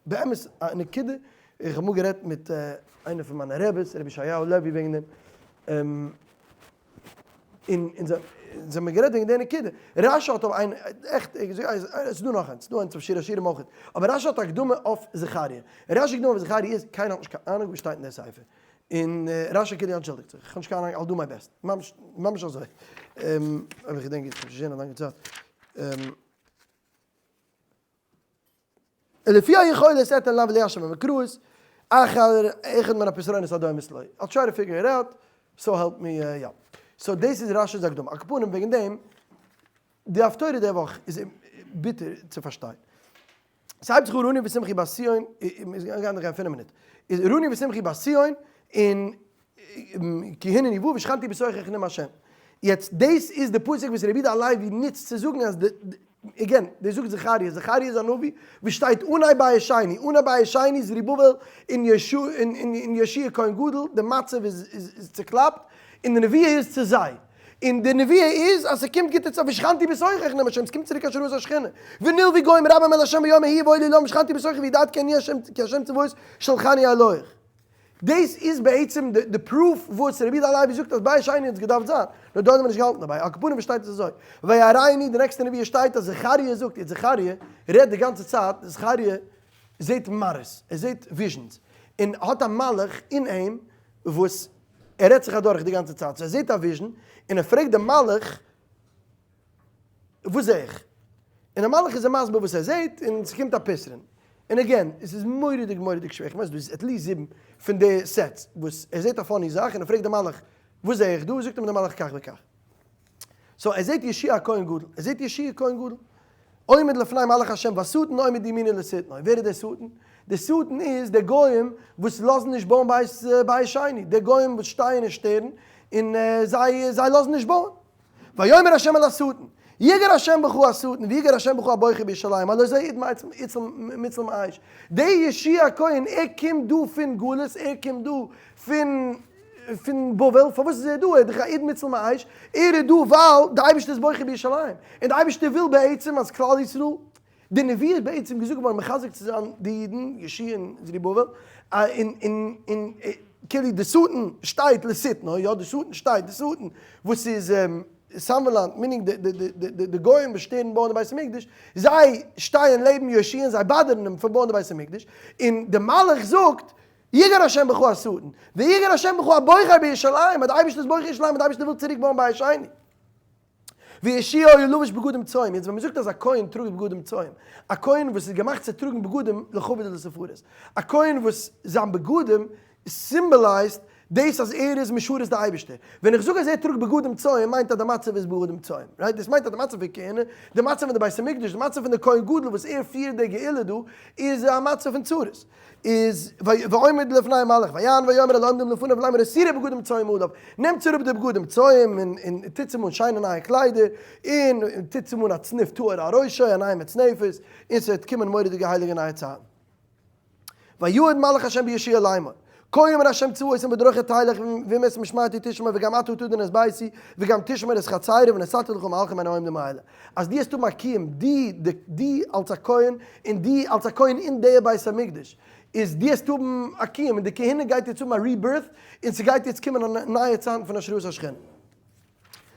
באמת א נקודה, איך האב אמאל גערעדט מיט איינער פון מיינע רעבעס, רבי ישעיהו לעווי וועגן דעם, און אונז האבן גערעדט וועגן די נקודה, רשי האט אויף איין, עכט, עס איז דא נאך איינס, ס'איז דא איינס אויף שיר השירים אויך, אבער רשי האט א הקדמה אויף זכריה, רשי הקדמה אויף זכריה איז, קיינער האט נישט קיין אהנונג וואס שטייט אין די ספר, און רשי כאילו אנטשולדיגט זיך, איך האב נישט קיין אהנונג, I'll do my best, ממש ממש אזוי, אויב איך געדענק גוט, איך האב נישט געזען א לאנגע צייט. ולפי היכולת אתן לה וליישב במקראות, אחר אחד מן הפתרונות הדומות לו. I'll try to figure it out, so help me יא. so דאס איז רשי'ס הקדמה. על כל פנים וועגן דעם, די הפטורה די וואך איז ביטער צו פארשטיין. ס'הייבט זיך אן רני ושמחי בת ציון, מיר גייען דורך גיין פינף מינוט. איז רני ושמחי בת ציון, און כי הנני בא ושכנתי בתוכך נאום השם. יעצט דאס איז די פסוק וואס רבי יהודה הלוי נוצט צו זאגן אז די, again, דאס זאגט זכריה, זכריה איז א נביא וואס שטייט אנהייב בית שני, אנהייב בית שני איז זרובבל און יהושע כהן גדול, די מצב איז צוקלאפט, און די נבואה איז צו זיי. און די נבואה איז אז ס'קומט גוטע צייט, ושכנתי בתוכך נאום השם, ס'קומט צוריק השראת השכינה, ונלוו גוים רבים אל השם ביום ההוא והיו לי לעם ושכנתי בתוכך וידעת כי אני ה' כי ה' צבאות שלחני אליך. דאס איז בעצם די proof וואס רבי יהודה הלוי זאגט אז בית שני האט געדארפט זיין, נאר דארט האט מען נישט געהאלטן דערביי, על כל פנים שטייט עס אזוי, ויראני די נעקסטע נבואה שטייט אז זכריה זאגט, יעצט זכריה רעדט די גאנצע צייט, זכריה זעט מראות, ער זעט visions, און האט א מלאך אין אים וואס ער רעדט זיך אדורך די גאנצע צייט, so ער זעט א vision און ער פרעגט דעם מלאך, וואס זע איך? און דער מלאך איז אים מסביר וואס ער זעט, און ס'קומט א פתרון. און again, עס איז מורא'דיג מורא'דיג שווער, כ'מיין ס'דא at least זיבן פון די sets וואס ער זעט א funny זאך און ער פרעגט דעם מלאך, וואס זע איך דא? זאגט אים דער מלאך כך וכך. so ער זעט יהושע הכהן גדול, ער זעט יהושע כהן גדול, עומד לפני מלאך השם והשטן עומד ימינו לשטנו. ווער איז דער שטן? דער שטן איז די גוים וואס לאזן נישט בויען בית שני, די גוים וואס שטייען און שטערן, און זיי זיי לאזן נישט בויען. ויאמר ה' אל השטן, יגער ה' בך השטן, ויגער ה' בך הבוחר בירושלים, הלא זה אוד מוצל מאש. דער יהושע הכהן, ער קומט דא פון גלות, ער קומט דא פון פון בבל, פארוואס איז ער דא? ער איז דאך א אוד מוצל מאש, ער איז דא ווייל די אייבערשטער איז בוחר בירושלים, און די אייבערשטער וויל בעצם אז כלל ישראל, די נבואה איז בעצם געזאגט געווארן מחזק צו זיין די אידן, יהושע און זרובבל, און און און כאילו די שטן שטייט לשטנו, יא די שטן שטייט, די שטן וואס איז סנבלט, meaning די די די די גוים וואס שטערן בויען די בית המקדש, זיי שטייען לעבן יהושע און זיי באדערן אים פון בויען די בית המקדש, און די מלאך זאגט, יגער השם בך השטן, ויגער השם בך הבוחר בירושלים, אז די אייבערשטער איז בוחר ירושלים און די אייבערשטער וויל צוריק בויען בית שני. ויהושע היה לבוש בגדים צואים, יעצט ווען מען זאגט אז א כהן טראגט בגדים צואים, א כהן וואס איז געמאכט צו טראגן בגדים לכבוד ולתפארת, א כהן וואס זיין בגדים symbolized דאס אז ער איז משרת די אייבערשטער, ווען איך זאג אז ער טראגט בגדים צואים מיינט אז די מצב איז בגדים צואים, right? דאס מיינט אז די מצב פון כהונה, די מצב פון די בית המקדש, די מצב פון די כהן גדול וואס ער פירט די גאולה דא, איז א מצב פון צרות. איז ועומד לפני המלאך ויען ויאמר אל העומדים לפניו לאמר הסירו בגדים צואים מעליו, נעמטס אראפ די בגדים צואים און טוטס אים אן שיינע נייע קליידער, און טוטס אים אן א צנוף טהור על ראשו, א נייע מצנפת, און ס'וועט קומען מורא'דיגע הייליגע נייע צייטן. ויעד מלאך ה' ביהושע לאמר, כה אמר ה' צבאות אם בדרכי תלך ואם את משמרתי תשמור וגם אתה תדון את ביתי וגם תשמור את חצרי ונתתי לך מלכי בין העומדים האלה. אז דו העסט האבן א קיום, דו, דו אלס א כהן, און דו אלס א כהן אין די בית המקדש, איז דו העסט האבן א קיום, און די כהונה גייט יעצט האבן א rebirth, און ס'גייט יעצט קומען א נייע צייטן פון השראת השכינה.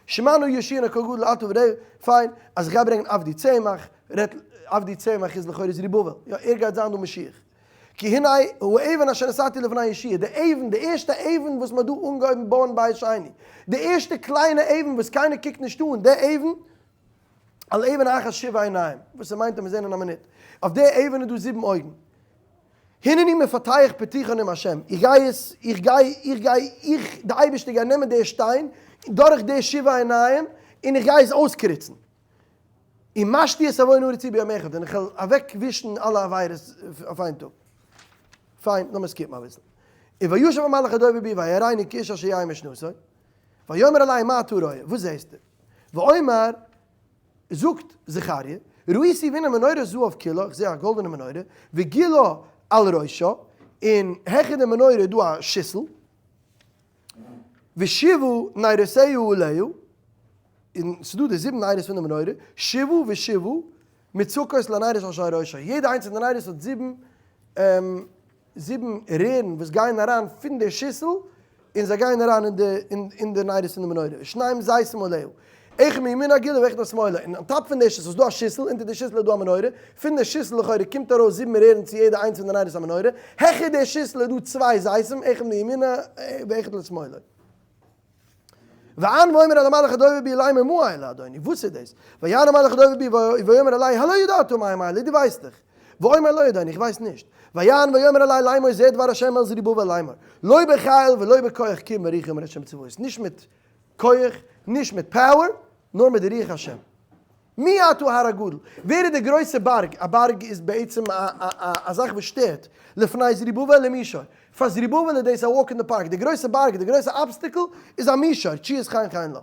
שמע נא יהושע הכהן גדול אתה ורעיך, פיין, אז איך גיי ברענגען עבדי צמח, רעדט עבדי צמח איז לכאורה זרובבל, יא ער גייט זיין דא משיח. כי הנה האבן אשר נתתי לפני יהושע, די אבן, די ערשטע אבן וואס מ'האט דא אנגעהויבן בויען בית שני, די ערשטע קליינע אבן וואס קיינער קוקט נישט אן, די אבן, על אבן אחת שבע עיניים, וואס ס'מיינט וועט מען זען אין א מינוט, אויף די אבן איז דא זיבן אויגן. הנני מפתח פתיך נאום השם, איך גיי עס, איך גיי, איך גיי, איך, די אייבערשטער גיי נעמען די שטיין, דורך די שבעה עיניים, און איך גיי עס אויסקריצן. ומשתי את עון הארץ ההיא ביום אחד, און איך וועל אוועק ווישן אלע עבירות אויף איין טאג. פיין, לאמיר skip ן אביסל. און וישב המלאך הדובר בי ויראני כאיש אשר יהא משנתו, ויאמר אלי מה אתה רואה, וואס זעסטו? ואומר, זאגט זכריה, ראיתי והנה מנורת זהב כולה, איך זע א גאלדענע מנורה, וגולה על ראשה, און העכער די מנורה איז דא א שיסל, ושבעה נרותיה עליה, און ס'איז דא די זיבן נרות פון די מנורה, שבעה ושבעה מוצקות לנרות אשר על ראשה, יעדע איינס פון די נרות האט זיבן זיבן רערן וואס גייען אריין פון די שיסל און זיי גייען אריין אין די אין די נרות פון די מנורה, ושנים זיתים עליה, אחד מימין הגולה ואחד משמאלה, און on top פון די שיסל איז דא א שיסל, אונטער די שיסל איז דא א מנורה, פון די שיסל לכאורה קומט ארויס זיבן רערן צו יעדע איינס פון די נרות המנורה, העכער די שיסל איז דא צוויי זיתים, אחד מימינה ואחד לשמאלה. ואען ואומר אל המלאך הדובר בי לאמר מה אלה אדוני, וואס איז דאס? ויען המלאך הדובר בי ויאמר אלי הלא ידעת מה הם אלה, דו ווייסט דאך. ואומר לא אדוני, איך ווייס נישט. ויען ויאמר אלי לאמר זה דבר השם אל זרובבל לאמר, לא בחיל ולא בכח כי אם ברוחי אמר השם צבאות, נישט מיט כח, נישט מיט power, נאר מיט די רוח השם. מי אתה הר הגדול? ווער איז דער גרויסער בארג? א בארג איז בעצם א זאך וואס שטערט, לפני זרובבל למישור. פאר זרובבל איז דאס א walk אין די פארק, די גרויסע בארג, די גרויסע obstacle איז א מישור, תשואות חן חן לו.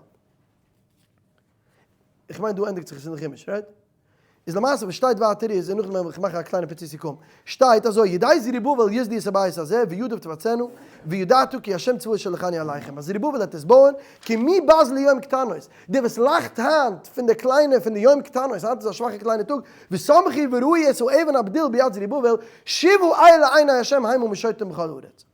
איך מיין דא ענדיגט זיך עס אין די חומש, right? איז למעשה וואס שטייט ווייטער איז, און נאכדעם וועל איך מאכן א קליינע פיצי סיכום, שטייט אזוי, ידי זרובבל יסדו את הבית הזה וידיו תבצענה, וידעת כי השם צבאות שלחני אליכם, אז זרובבל וועט עס בויען, כי מי בז ליום קטנות, דער וואס לאכט היינט פון די קליינע, פון די יום קטנות, היינט איז א שוואכע קליינע טאג, ושמחו וראו את האבן הבדיל ביד זרובבל, שבעה אלה עיני השם המה משוטטים בכל הארץ.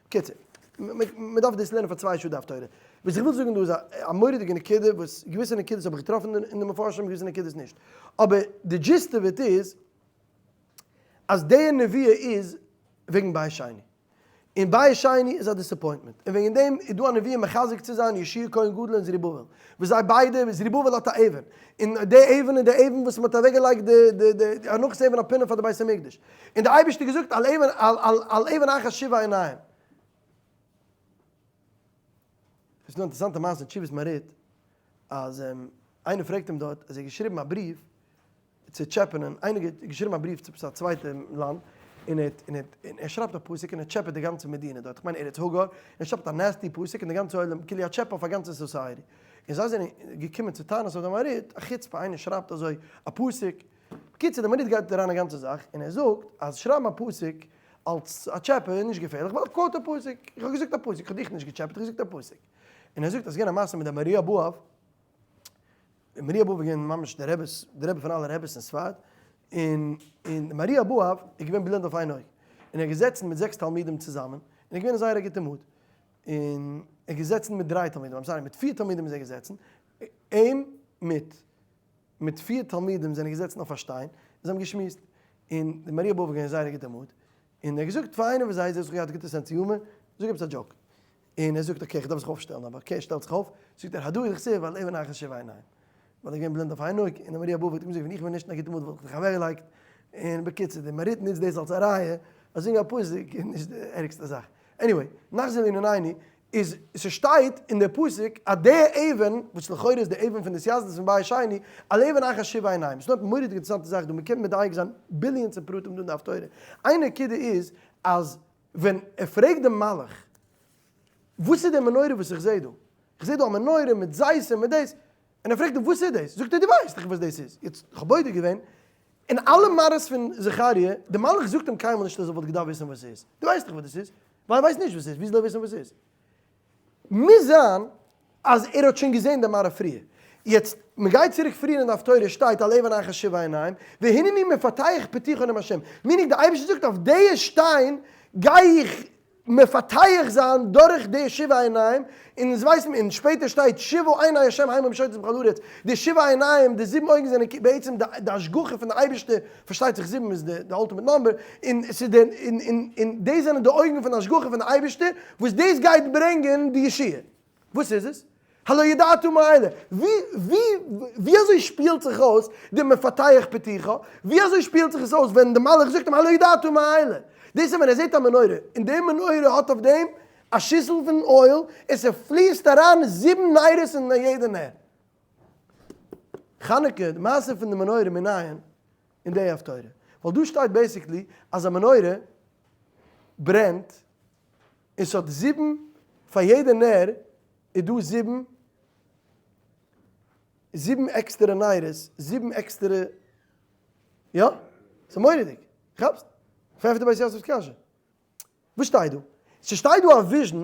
קיצור, מען דארף דאס לערנען פאר צוויי שעה דף תורה. וואס איך וויל זאגן דא איז א מורא'דיגע נקודה, וואס געוויסע נקודות האב איך געטראפן אין די מפרשים, געוויסע נקודות נישט. אבער די gist of it איז, אז די נבואה איז וועגן בית שני. און בית שני איז א disappointment. און וועגן דעם איז דא א נבואה מחזק צו זיין יהושע כהן גדול און זרובבל. וואס זיי ביידע, זרובבל האט א אבן. און די אבן איז די אבן וואס מען האט אוועקגעלייגט די די די הנחת אבן הפינה פאר די בית המקדש. און די אייבערשטער געזאגט על אבן על על על אבן אחת שבעה עיניים. ס'איז דא א אינטערעסאנטע מעשה אין תשובות מהרי"ט אז איינער פרעגט אים דארט אז ער האט געשריבן א בריוו צו טשעפענען, איינער האט געשריבן א בריוו צו עפעס א צווייטע לאנד, און ער האט און ער האט און ער שרייבט א פסוק און ער טשעפעט די גאנצע מדינה דארט, כ'מיין ארץ הגר, און ער שרייבט א nasty פסוק און די גאנצע עולם, כאילו א טשעפע אויף א גאנצע society, און זיי זענען געקומען צו טענות אויף די מהרי"ט, א חוצפה איינער שרייבט אזוי א פסוק, בקיצור די מהרי"ט גייט אריין א גאנצע זאך, און ער זאגט אז שרייבן א פסוק אלס א טשעפע איז נישט געפערליך, ווייל quote א פסוק, איך האב געזאגט א פסוק, איך האב דיך נישט געטשעפעט, איך האב געזאגט א פסוק. און ער זאגט אז ס'איז געווען א מעשה מיט די מהר"י אבוהב, מהר"י אבוהב איז געווען ממש די רעבעס, די רבי פון אלע רעבעס אין ספרד, און און מהר"י אבוהב איז געווען בלינד אויף איין אויג, און ער איז געזעצן מיט זעקס תלמידים צוזאמען, און ער איז געווען אין זייער א גוטע mood, און ער איז געזעצן מיט דריי תלמידים, I'm sorry, מיט פיר תלמידים איז ער געזעצן, אים מיט מיט פיר תלמידים זענען געזעצן אויף א שטיין, און זיי האבן געשמועסט, און די מהר"י אבוהב איז געווען אין זייער א גוטע mood, און ער האט געזאגט פאר איינער פון זיי, זיי האט געהאט גוטע sense humor, זאג עפעס א joke. און ער זאגט okay איך דארף זיך אויפשטעלן אבער okay ער שטעלט זיך אויף, זאגט ער הדא הוא דכתיב על אבן אחת שבעה עיניים, ווייל ער איז געווען בלינד אויף איין אויג, און די מהר"י אבוהב האט אים געזאגט ווען איך בין נישט אין א גוטע mood וואלט איך דיך אוועקגעלייגט, און בקיצור די מהרי"ט נוצט דאס אלס א ראיה אז זאגן א פסוק איז נישט די ערגסטע זאך. anyway, נחזור לענינינו, איז ס'שטייט אין די פסוק אז די אבן, וואס לכאורה איז די אבן פון די התייסדות פון בית שני, על אבן אחת שבעה עיניים, ס'דא א מורא'דיגע אינטערעסאנטע זאך דא, מ'קען מדייק זיין billions פון פרטים דא אין די הפטורה, איין נקודה איז אז ווען ער פרעגט דעם מלאך, וואס איז די מנורה וואס איך זע דא? איך זע דא א מנורה מיט זיתים מיט דאס, און ער פרעגט אים וואס איז דאס? זאגט ער דו ווייסט דאך וואס דאס איז, יעצט איך האב בודק געווען אין אלע מראות פון זכריה, די מלאך זאגט אים קיינמאל נישט אז ער וואלט געדארפט וויסן וואס ס'איז, דו ווייסט דאך וואס דאס איז, ווייל ער ווייסט נישט וואס ס'איז, ווי זאל ער וויסן וואס ס'איז? מוז זיין אז ער האט שוין געזען די מראה פריער. יעצט, מ'גייט צוריק פריער אין די הפטורה שטייט על אבן אחת שבעה עיניים, והנני מפתח פתיך נאום השם, meaning די אייבערשטער זאגט אויף די שטיין גיי איך מפתח זיין דורך די שבעה עיניים, און אונז ווייסן און שפעטער שטייט שבעה עיני השם המה משוטטות בכל הארץ, די שבעה עיניים, די זיבן אויגן זענען בעצם די השגחה פון די אייבערשטער, פארשטייט זיך זיבן איז די ultimate number, און ס'איז די און און און דאס זענען די אויגן פון די השגחה פון די אייבערשטער וואס דאס גייט ברענגען די ישועה. וואס איז עס? הלא ידעת מה אלה? ווי ווי ווי אזוי שפילט זיך אויס די מפתח פתיך? ווי אזוי שפילט זיך עס אויס ווען די מלאך זאגט אים הלא ידעת מה אלה? דאס איז ווען ער זעט א מנורה, און די מנורה האט אויף דעם א שיסל פון oil, און ס'פליסט אריין זיבן נרות אין יעדע נר. חנוכה, די מעשה פון די מנורה מנין אין די הפטורה. ווייל דא שטייט basically אז א מנורה ברענט און ס'האט זיבן, פאר יעדע נר איז דא זיבן, זיבן עקסטערע נרות, זיבן עקסטערע, יא? ס'איז מורא'דיג! כאפסט? פעפטע בית יוסף'ס קשיא. וואס שטייט דא? ס'שטייט דא א vision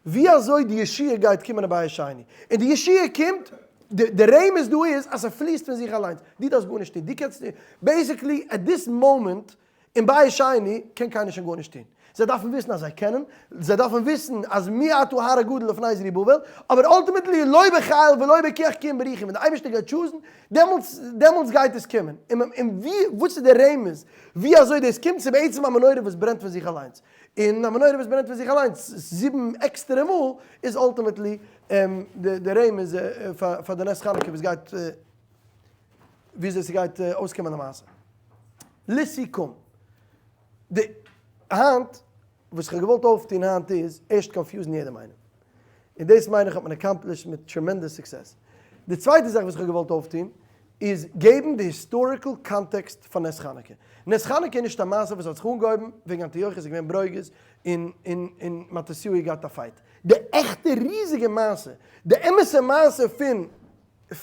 ווי אזוי די ישועה גייט קומען אין בית שני. און די ישועה קומט, די רמז דא איז אז ס'פליסט פון זיך אליינס. דו דארפסט גארנישט טון. דו קענסט, basically at this moment אין בית שני קען קיינער שוין גארנישט טון. זיי דארפן וויסן אז זיי קענען, זיי דארפן וויסן אז מי אתה הר הגדול לפני זרובבל, אבער ultimately לא בחיל ולא בכח כי אם ברוחי, ווען די אייבערשטער גייט choose ן, דעמאלטס דעמאלטס גייט עס קומען. און און ווי וואס איז די רמז ווי אזוי דאס קומט? ס'איז בעצם א מנורה וואס ברענט פון זיך אליינס. און א מנורה וואס ברענט פון זיך אליינס זיבן עקסטערע מאל איז ultimately די די רמז פאר פאר די נס חנוכה וואס גייט וויאזוי ס'גייט אויסקומען למעשה. לסיכום. די היינט וואס כ'האב געוואלט אויפטון היינט איז ערשט confuse ן יעדעם איינעם. און דאס מיין איך האט מען accomplished מיט tremendous success. די צווייטע זאך וואס כ'האב געוואלט אויפטון איז געבן די historical context פאר נס חנוכה. נס חנוכה איז נישט א מעשה וואס האט זיך אנגעהויבן וועגן אנטיוכוס איז געווען ברוגז און און און מתתיהו האט געהאט א fight. די עכטע ריזיגע מעשה, די אמת'ע מעשה פון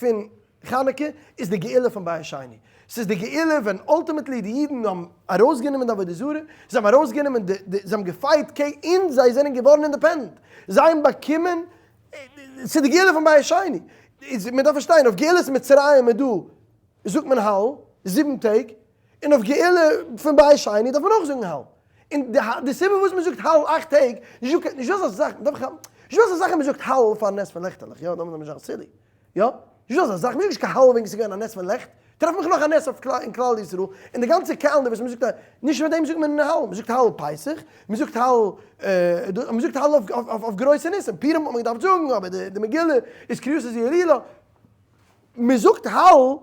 פון חנוכה איז די גאולה פון בית שני. ס'איז די גאולה ווען ultimately די אידן האבן ארויסגענומען די עבודה זרה, זיי האבן ארויסגענומען די, די, זיי האבן גע fight קעגן, און זיי זענען געווארן independent. זיי האבן באקומען, ס'איז די גאולה פון בית שני. איז מען דארף פארשטיין, אויף גאולת מצרים איז דא, זאגט מען הלל, זיבן טעג, און אויף גאולה פון בית שני דארף מען אויך זאגן הלל. און די, די סיבה וואס מען זאגט הלל אכט טעג, נישטא, נישטא אזא זאך, מ'דארף כאפן, נישטא אזא זאך אז מען זאגט הלל פארן נס פון לעכטעלעך, יא, לאמיר נישט זיין silly. יא? נישט דא אזא זאך, מ'זאגט נישט קיין הלל וועגן ס'איז געווען א נס פון לעכט, טרעף מיך נאך א נס אויף אין כלל ישראל, אין די גאנצע calendar וואס מ'זאגט א, נישט פאר דעם זאגט מען הלל, מ'זאגט הלל פסח, מ'זאגט הלל מ'זאגט הלל אויף גרויסע ניסים, פורים האט מען געדארפט זאגן, אבער די מגילה איז קריאת איז ילולה, מ'זאגט הלל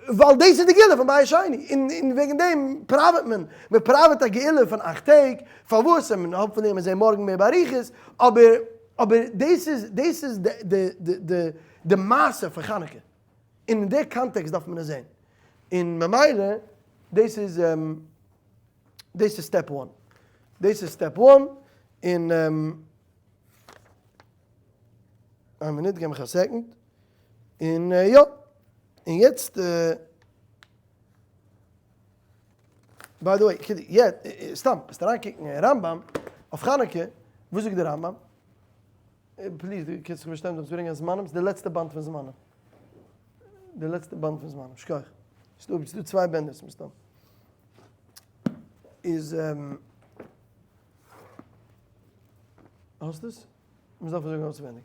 ווייל דאס איז די גאולה פון בית שני, און און וועגן דעם פראוועט מען, מען פראוועט א גאולה פון אכט טעג, פארוואס, און hopefully וועט מען זען מארגן מער באריכות, אבער אבער דאס איז דאס איז די די די די די מעשה פון חנוכה, און אין די context דארף מען עס זען, און ממילא דאס איז דאס איז step one, דאס איז step one, און איין מינוט געב מיך א second, און יא. און יעצט, by the way, יעצט, סתם, וועסט אריינקוקן אין רמב"ם אויף חנוכה, וואס זאגט דער רמב"ם? please, דו קענסט זיך באשטעלן זאלסט ברענגען זמנים, ס'איז די לעצטע באנד פון זמנים. די לעצטע באנד פון זמנים, שכוח. ס'איז דא צוויי בענדערס מסתם. איז, האסט עס? מ'דארף עס זאגן אויסווענדיג.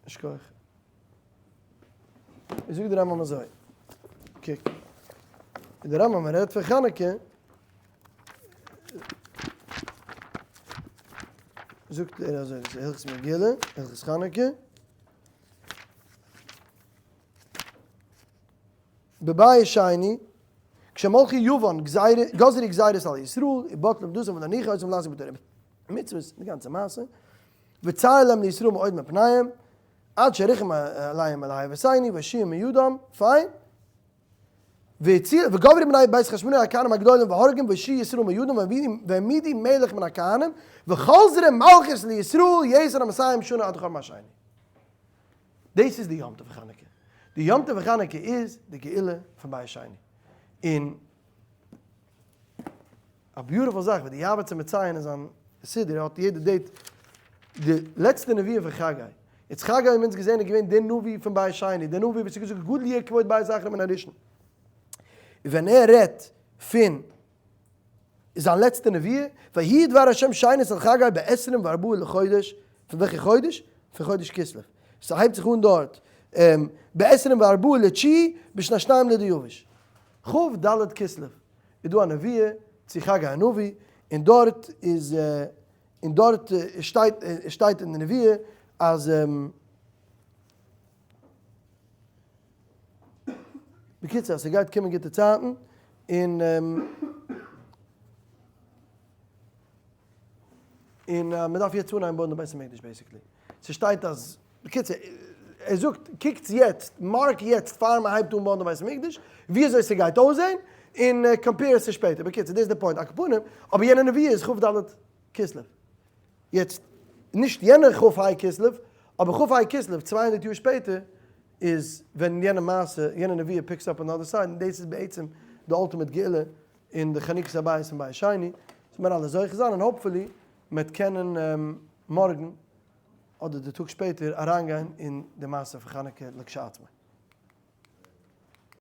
שכוח. איז זאגט דער רמב"ם אזוי. קוק. דער רמב"ם רעדט פון חנוכה. זאגט ער אזוי, דאס איז הלכות מגילה, הלכות חנוכה. בבית שני, כשמלכי יוון גזרו גזירות על ישראל, ובטלו עבדתם ולא הניחו אותם לעסוק בתורה ומצוות, די גאנצע מעשה, וצר להם לישראל מאוד מפניהם, עד שריחם עליהם אלהי אבותינו והושיעם מידם, פיין. וגברו בני בית חשמונאי הכהנים הגדולים והרגום והושיעו ישראל מידם והעמידו מלך מן הכהנים, וחזרה מלכות לישראל יתר המאתיים שנה עד חורבן השני. דאס איז די יום טוב חנוכה. די יום טוב חנוכה איז די גאולה פון בית שני. און א beautiful זאך וואס די יעבץ איז מציין אין זיין סידור, ער האט יעדע date די לעצטע נבואה פון חגי. יעצט חגי האבן אונז געזען איז געווען דער נביא פון בית שני, דער נביא וואס האט געזאגט גדול יהיה כבוד בית אחרון מן הראשון. ווען ער רעדט פון זיין לעצטע נבואה, ויהי דבר ה' שנית אל חגי בעשרים וארבעה לחודש, פון וועלכע חודש? פון חודש כסלו. ס'הייבט זיך אן דארט, בעשרים וארבעה לתשיעי בשנת שנים לדריוש. כ"ד כסלו איז דא א נבואה צו חגי הנביא, און דארט איז, און דארט שטייט, שטייט אין די נבואה אז. בקיצור, אז ס'גייט קומען גוטע צייטן, און און מען דארף יעצט אנהייבן בויען די בית המקדש basically. ס'שטייט אז, בקיצור, ער זאגט, קוקטס יעצט, mark יעצט פאר מען הייבט אן בויען די בית המקדש, ווי אזוי ס'גייט אויסזען, און compare עס צו שפעטער. בקיצור, דאס איז די point. על כל פנים, אבער יענע נבואה איז כ"ד כסלו. יעצט, נישט יענער כ"ה כסלו, אבער כ"ה כסלו, 200 יאר שפעטער, איז ווען יענע מעשה, יענע נבואה picks up on the other side, און דאס איז בעצם די ultimate גאולה און די חנוכת הבית פון בית שני, זאל מיר אלע זוכה זיין און hopefully מ'וועט קענען מארגן אדער די טאג שפעטער אריינגיין אין די מעשה פון חנוכה לכשעצמו.